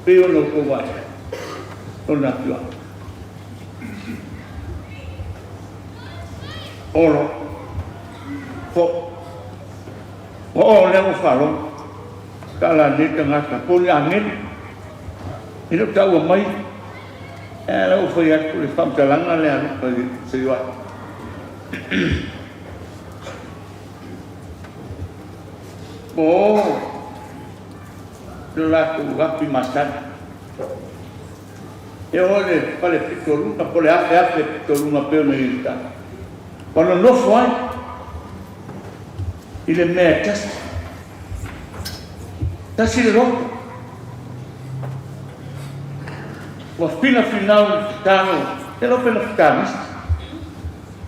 pei ona outou vaai ai, lona afioaga. Olo, foi, ua oo lea ua faalogo, tala nei tagata, po o ni agelu, e le o taua mai, ae la ua fai atu le faamatalaga lea a Luka i se Ioane. Po o le latou api masani. E oo i le fale pitoluga po o le afeafe pitoluga pei ona i ai le tala. Ua nonofo ai i le mea e tasi. Tasi le loto. Ua finafinau i le tatalo, te iloa pe na fetalisi.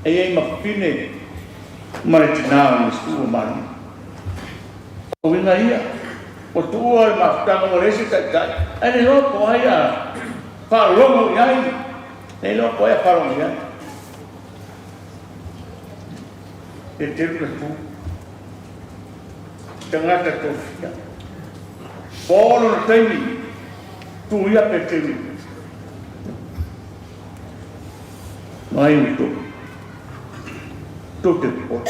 E i ai ma fafine ma le tina o Iesu ua malie. O uiga ia, ua tuua le mafutaga ua leai se taitai, ae le iloa po o ai a faalogo i ai, le iloa po o ai a faalogo i ai. Peteru na tu, tagata tofia. Po lona taimi, tu ia Peteru. Mai outou, tou te popole.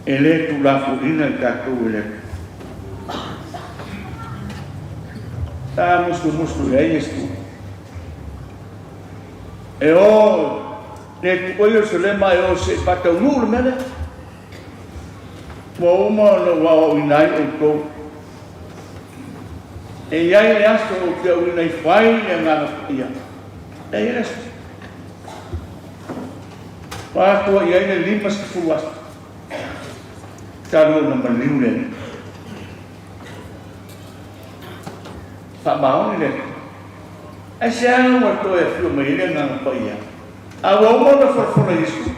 E le tuulafoaiina i tatou e le Atua. Sa musumusu i ai Iesu. E o le tuua Ierusalema e o se i faataunuu le mea lea. Ua uma ona ou aoaoina ai outou. E i ai le aso ou te auina ifo ai le Agaga Paia. E i ai le aso. Ua atoa i ai le 50 aso talu ona maliu le Alii. Faamaoni le Atua. Aisea ua toe afio mai ai le Agaga Paia? A ua uma ona folafola Iesu,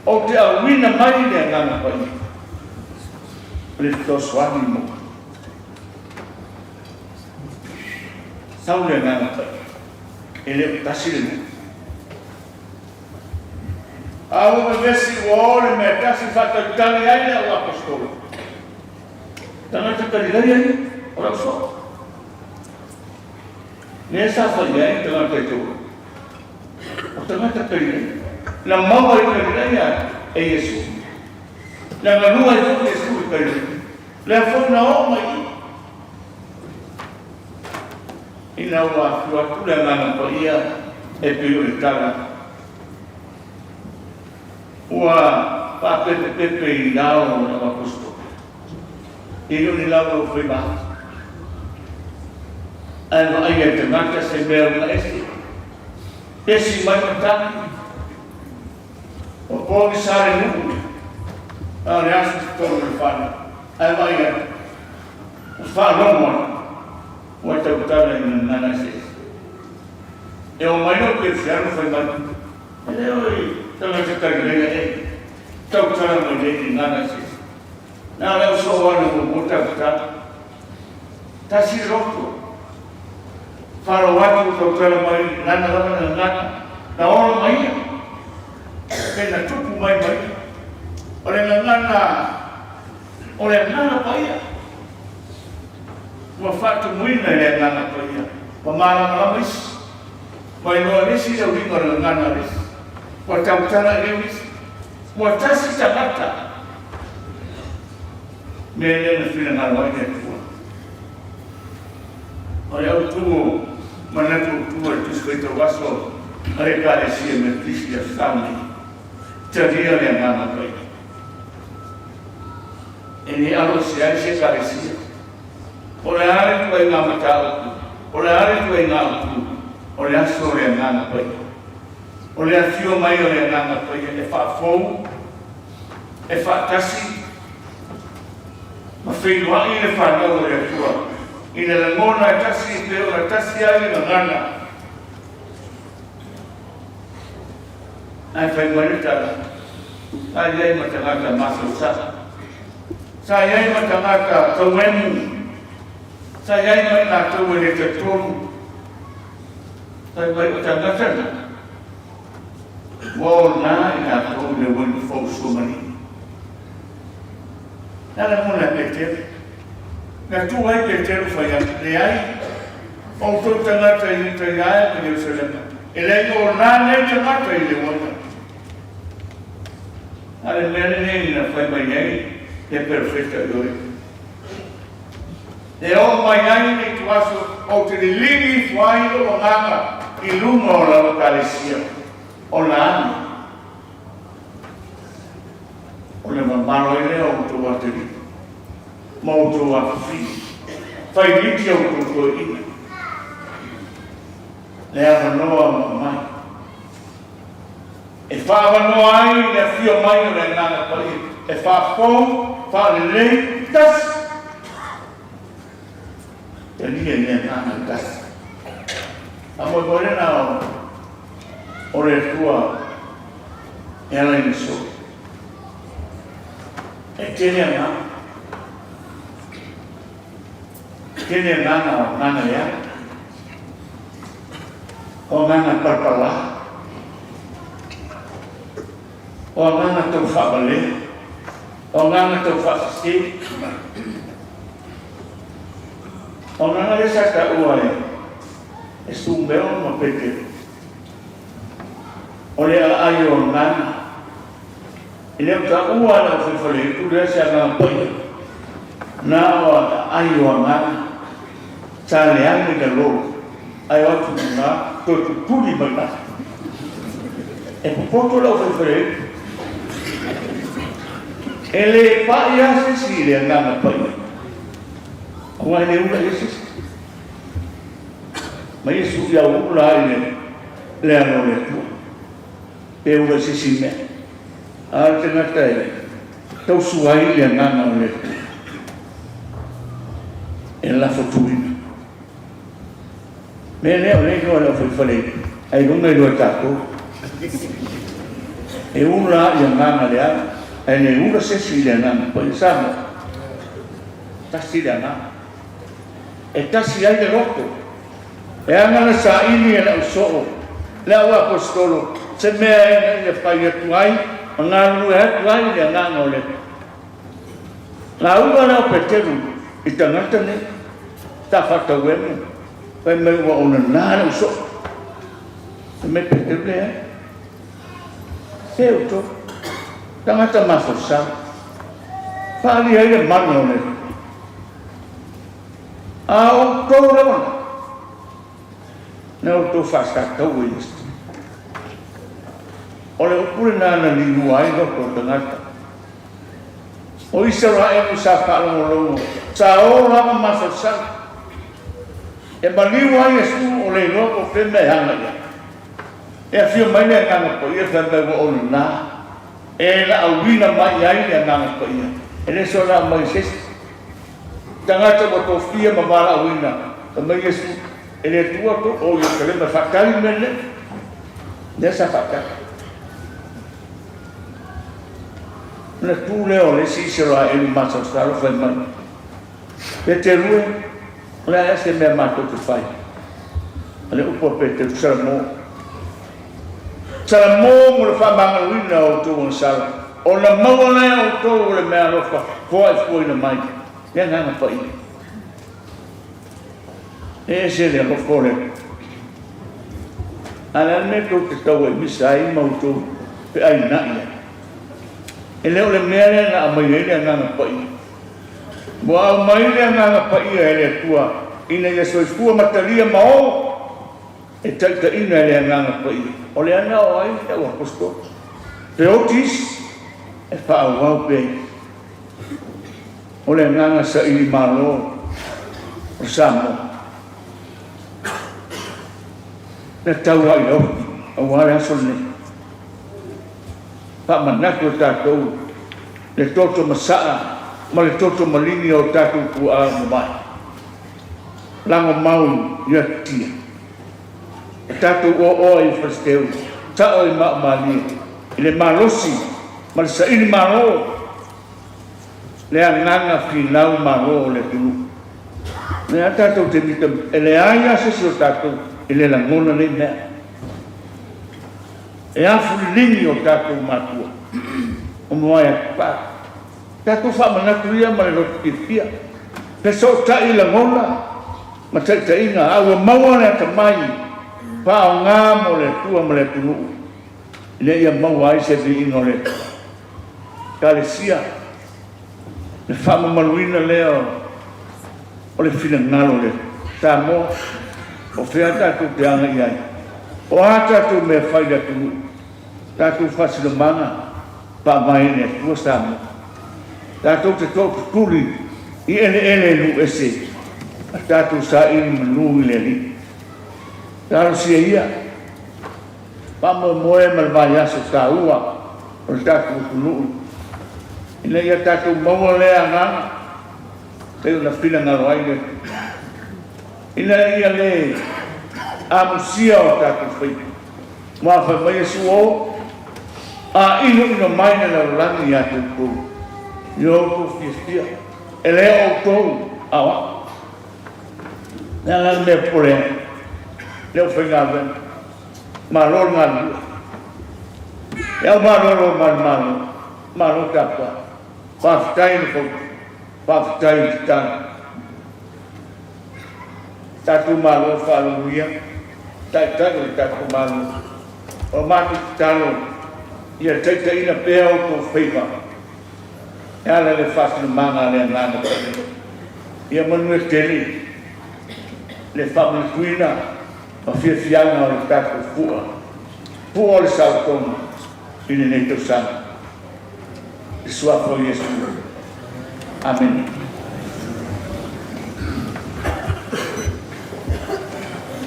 Ou te auina mai le Agaga Paia, o le fesoasoani mo outou. Sau le Agaga Paia, e le o tasi le nuu. A ua vevesi ua o le mea tasi faatalitali ai le au aposetolo. Tagata Kalilaia ia, o lau soo. Lea sa fai ai tagata i tauau. O tagata Kalilaia. Na maua i Kalilaia e Iesu. Na galua ai foi Iesu i Kalilaia. Lea foi na oo mai i ina ua afio atu le Agaga Paia e pei o le tala ua faapepepepe i ao o le Aposetolo. E le o ni laulau faiva ae vaaia e tagata se mea ua ese. Pesi mai matagi, ua pogisa le nuu, a o le aso totonu o le fale, ae vaai atu, ua faalogo atu, ua tautala i gagana eseese. E oo mai lou kerisiano fai mai, E le o i tagata Kalilaia e tautala mai nei i gagana eseese. Na o le au soo ana muamua tautala. Tasi le loto. Falo atu ua tautala mai lana lava na gagana, na ola mai ia. Pe na tupu mai ma ia. O le gagana, o le Agaga Paia. Ua faatumuina i le Agaga Paia. Ua malamalama isi. Ua iloa e nisi le uiga o le gagana a le isi. Ua tautala i leo isi. Ua tasi tagata. Mea lea na finagalo ai le Atua. O le autu o manatu autu a le Tusi Faitau Aso a le Ekalesia Metotisi i Aso Sa nei, talia le Agaga Paia. E le alo ese ai se Ekalesia. O le a le ituaiga mataupu, o le a le ituaiga autu, o le aso o le Agaga Paia. O le afio mai o le Agaga Paia e faafou, e faatasi ma feiloai le fanau a le Atua i le lagona e tasi e pei ona tasi ai le gagana. Ae fai mai le tala, sa i ai ma tagata masausau, sa i ai ma tagata tauemu, sa i ai ma i latou e le talitonu. Fai mai o tagata na, ua ona i latou i le uaina fou suamalii. Na lagona e Peteru. Na tu ai Peteru fai atu, Leai, o outou tagata i Iutaia e ma Ierusalema, e leai ona nei tagata i le uaina. A le mea lenei na fai mai ai le perofeta Ioeli. E oo mai ai le ituaso ou te liligi ifo ai lou agaga i luga o lau Ekalesia, ona ane, o le mamalo ai lea o outou atalii ma outou afafine, failiki a outou toeaiina, le avanoa ua aumai. E faaavanoa ai le afio mai o le Agaga Paia e faafou, faalelei, tasi. Talia i le Agaga tasi. Faamoemoe lena o le Atua e ala i le solo. E tele agaga. Tele agaga o agaga leaga. O agaga palapala. O agaga tau faavalea. O agaga tau faasese. O agaga lea sa taua e e Sumeo ma Petero. O le aai o agaga. E le o taua e le aufaifaleitu lea se agaga paia. Na o aai o agaga. Sa leaga i lalo ae o atu i luga toe tutuli mai lalo. E popoto le aufaifaleitu. E le pai lava se isi i le agaga paia, aua e le ula i ai se isi. Ma Iesu ia ula ai le le alo o le Atua. Pe ula i se isi mea. A o le tagata e tausua ai le agaga o le Atua, e lafo tuina. Mea lea o lea iloa e le aufaifale ai luga iloa e tatou. E ula i agaga leaga, ae le ula se isi i le agaga paia. Samoa, tasi le agaga. E tasi ai le loto. E aga na saili e le ausoo, le au aposetolo, se mea ina ia fai atu ai ma galulue atu ai i le agaga o le Atua. Lauga lea o Peteru i tagata nei, sa faatauemu, fai mai ua ou nana le ausoo. Fai mai Peteru, Leai, se outou, tagata masaosao, faaali ai le mana o le Atua. A outou lava na outou faasataua i Iesu. O le upu lena na lilua ai loto o tagata. O Isaraelu sa faalogologo, sa o lava masalosalo. E maliu ai Iesu o le iloa po o fea mea e aga i ai. E afio mai le Agaga Paia fai mai ua ou lena e laauina mai ai le Agaga Paia. E le soona aumai i se isi. Tagata ua tofia ma valaauina, fai mai Iesu, E le Atua to o Ierusalema e faatali le mea lenei. Lea sa faatali. Ona tu lea o le isi Isaraelu masalosalo fai mai, Peteru e, o le a ea se mea matou te fai? A le upu a Peteru, Salamo. Salamo mo le faamagaloina o outou agasala, ona maua lea outou o le meaalofa foaifuaina mai le Agaga Paia. E ese le alofa o le Atua. A o le a le mea tou te tau ai misa ai ma outou feaina'i ai? E le o le mea lea na aumai ai le Agaga Paia. Ua aumai le Agaga Paia e le Atua ina ia soifua matalia ma o e taitaiina e le Agaga Paia. O le ana o ai le auaposeitolo? Feoti isi e faaauau pea. O le agaga saili malo o Samoa. Na tau lava i oti aua le aso lenei. Faamanatu e tatou. Le toto masaa ma le toto maligi o tatou tuaa ua mavae. Lago mau i atitia. E tatou oaoa i Falesiteu, sao i Maomalie, i le malosi ma le saili malo, le agaga finau malo o le atunuu. O lea tatou te mitamita, e leai lava se isi o tatou e le lagona nei mea. E afu liligi o tatou matua ua mavae atu. Tatou faamanatu ia ma le loto fiafia, fesootai i lagona ma taitaiga, a ua maua le atamai faaaoga mo le Atua ma le atunuu ina ia maua ai se viiga o le Atua. Ekalesia, le faamamaluina lea o le finagalo o le Atua. Samoa, o fea tatou te agai i ai? O a tatou mea e fai i le atunuu? Tatou faasinomaga faavae i le Atua Samoa. Tatou te tootutuli i eleele e nuu ese, a tatou saili manu i le Alii. Talosia ia, faamoemoe ma le vaiaso taua o le tatou atunuu, ina ia tatou maua lea agaga pei ona finagalo ai le Atua, ina ia le amusia o tatou faiva. Aua fai mai Iesu, O, a inoino mai le lalolagi ia te outou, ia outou fiafia, e le o outou, a o au. O le a la le mea e popole ai le aufaigaluega? Malo le galulue. E au malolo ma le Malo, malo tapuai. Faafetai le fautua, faafetai le tatalo. Tatou malo faalogogia Taitai o le tatou Malo. O la matou tatalo ia taitaiina pea outou faiva e ala i le faasinomaga a le Agaga Paia. Ia manuia tele le faamanatuina ma fiafiaga o le tatou fua, fua o le saolotoga i lenei tausaga. I le Suafa o Iesu. Amene.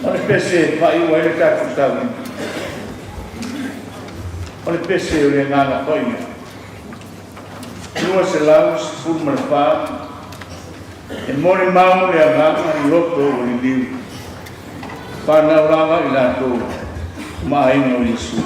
O le pese e faaiu ai le tatou sauniga, o le pese o le Agaga Paia, 214, e molimau le agaga i loto ua liliu, fanau lava i latou ma aiga o Iesu.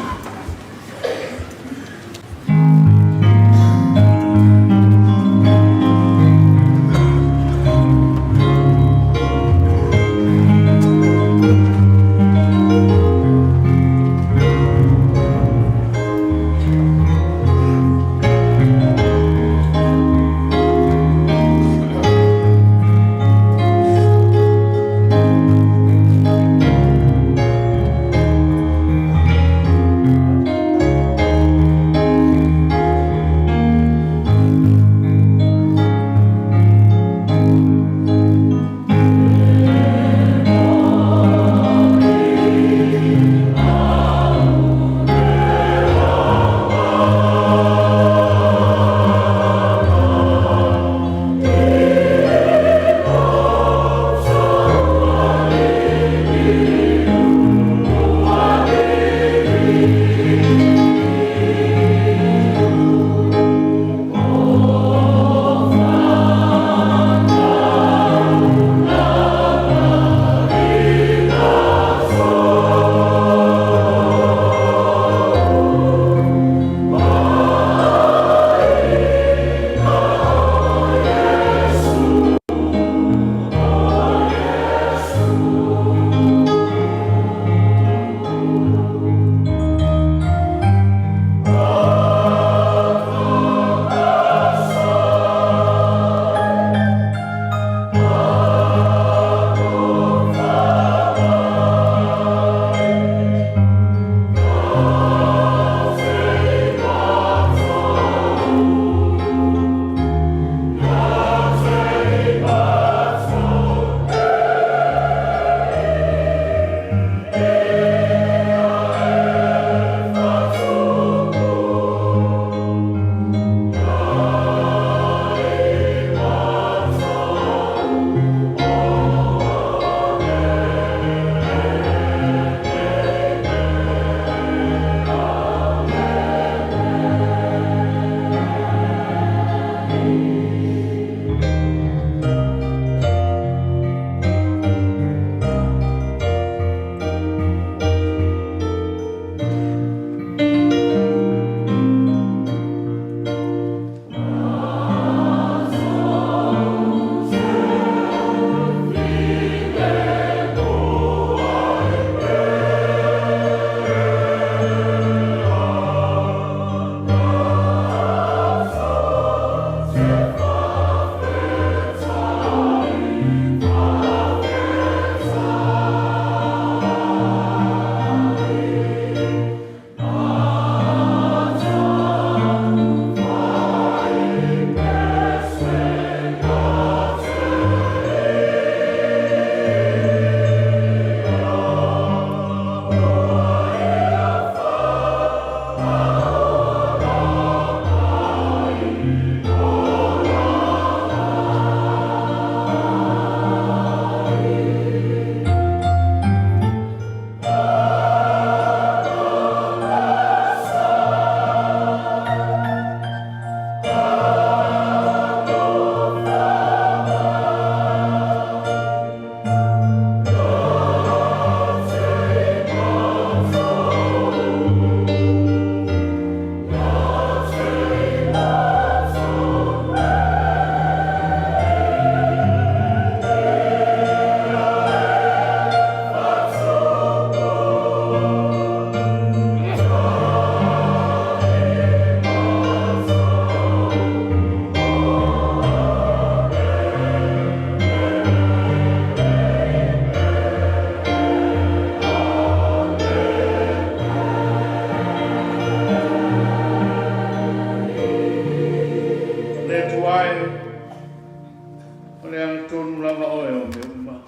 tonu lava oe o mea uma,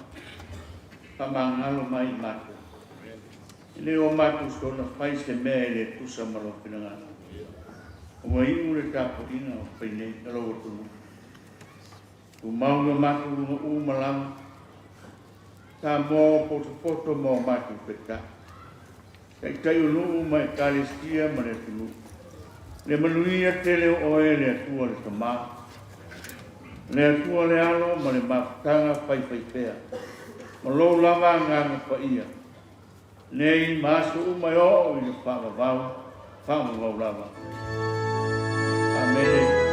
faamagalo mai i matou. E le o matou soona fai se mea e le tusa ma lou finagalo. Ua iu le tapuaiga o fai nei a lou atunuu. Tumau i o matou luga uma lava, Samoa ua potopoto ma o matou taitai. Taitai o nuu ma ekalesia ma le atunuu. Le manuia tele o oe le Atua le Tamā, le Atua le Alo ma le mafutaga faifaipea, ma lou lava Agaga Paia, nei ma aso uma e oo i le faavavau, faavavau lava. Amene.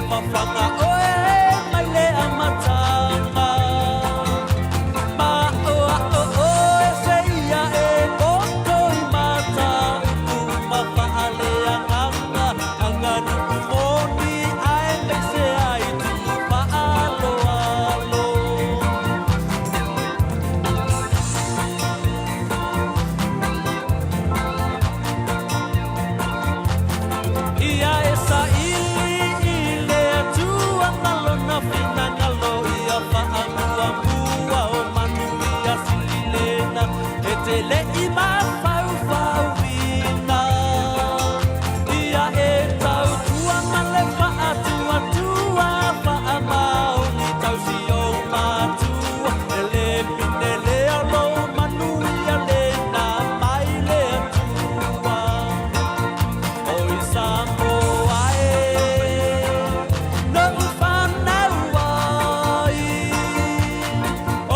fafaga oe mai le amataga. Ma o a'o oe se ia e poto i mataupu ma faaleagaga aganuu moni aemaise ai tuu faaaloalo. Ia e saili i le Atua ma lona finagalo ia faamuamua o manuia sililena e te le i mafaufauina. Ia e tautua ma le faatuatua faamaoni tausi ou matua e le pinelea lou manuia lena mai le Atua. Oi Samoa e, noʻu whanau ai,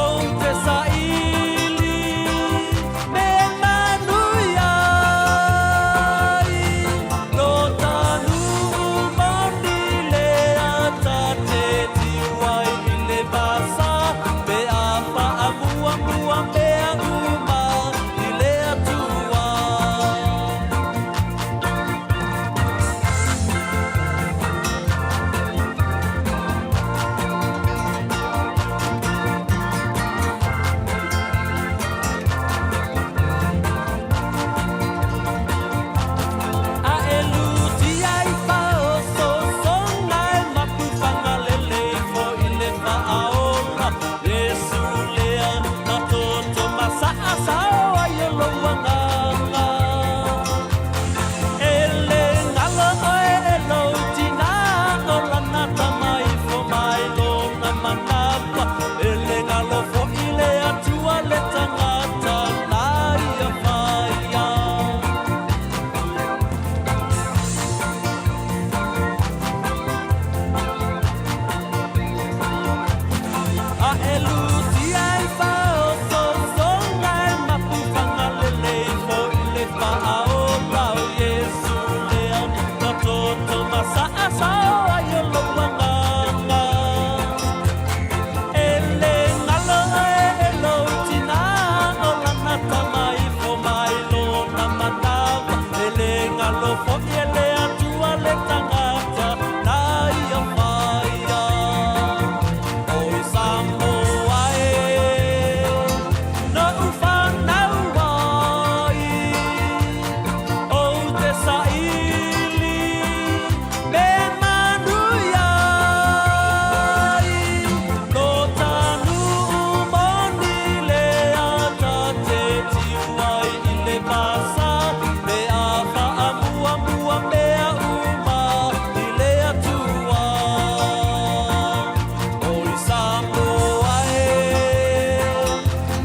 Ou te saili me manuia ai, No tanu moni le ata te tiu ai i le vasa, Pe a whaamuamua mea uma i le Atua. A e lutia i faaosoosoga e mapufagalele ifo i le faaola Iesu lea na toto ma saasao ai e lou agaga. E le galo oe e lou tinā o lana tama ifo mai lona manawa. E le galo foi le Atua le tagata na ia faia. A e lutia i faaosoosoga e mapufagalele ifo i le faaola o Iesu lea na toto ma saasao ai o lou agaga. E le galo oe e lou tinā o lana tama ifo mai lona manawa. E le galo foi e le Atua le tagata na ia faia. Oi Samoa e, noʻu whanau ai, Ou te saili me manuia ai, No tanu moni le ata te tiu ai i le vasa, Me a faamuamua mea uma i le Atua. Oi Samoa e,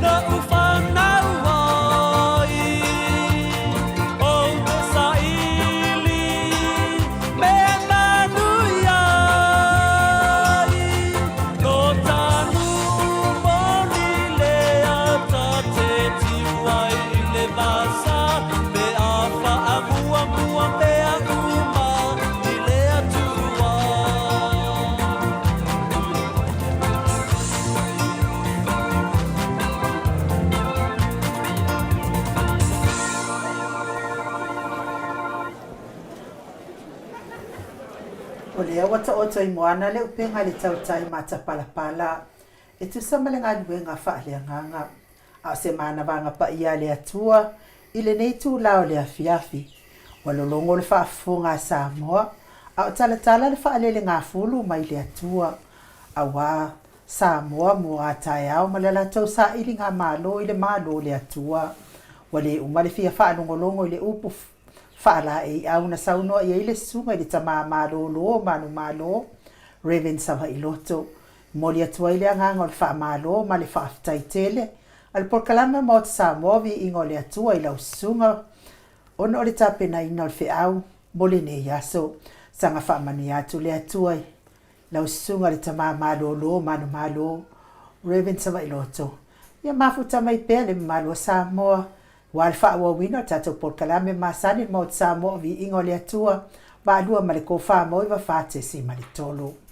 noʻu whanau ai, Ou te saili me manuia ai, No tanu moni le ata te tiu ai i le vasa, Me a faamuamua mea uma i le Atua. O lea ua taoto i moana le upega i le tautai matapalapala e tusa ma le galuega faaleagaga, a o se manavaga paia a le Atua i lenei itula o le afiafi. Ua lologo le faafofoga a Samoa, a o talatala le faalelegafulu mai le Atua, auā Samoa mo a taeao ma le latou sailiga malo i le Malo o le Atua. Ua le uma le fia faalogologo i le upu faalaeiau na saunoa i ai le Susuga i le Tama Malolo o Manumalo, Rev. Savailoto. Momoli atu ai le agaga o le faamalo ma le faafetai tele a le Polokalame o Maota Samoa Viiga o le Atua i lau Susuga ona o le tapenaina o le feau mo lenei aso. Saga faamanuia atu le Atua i lau Susuga le Tama Malolo o Manumalo, Rev. Savailoto. Ia mafuta mai pea le mamalu o Samoa Aua le faaauauina o le tatou polokalame masani le Maota Samoa o Viiga o le Atua. 82 ma le 49.3.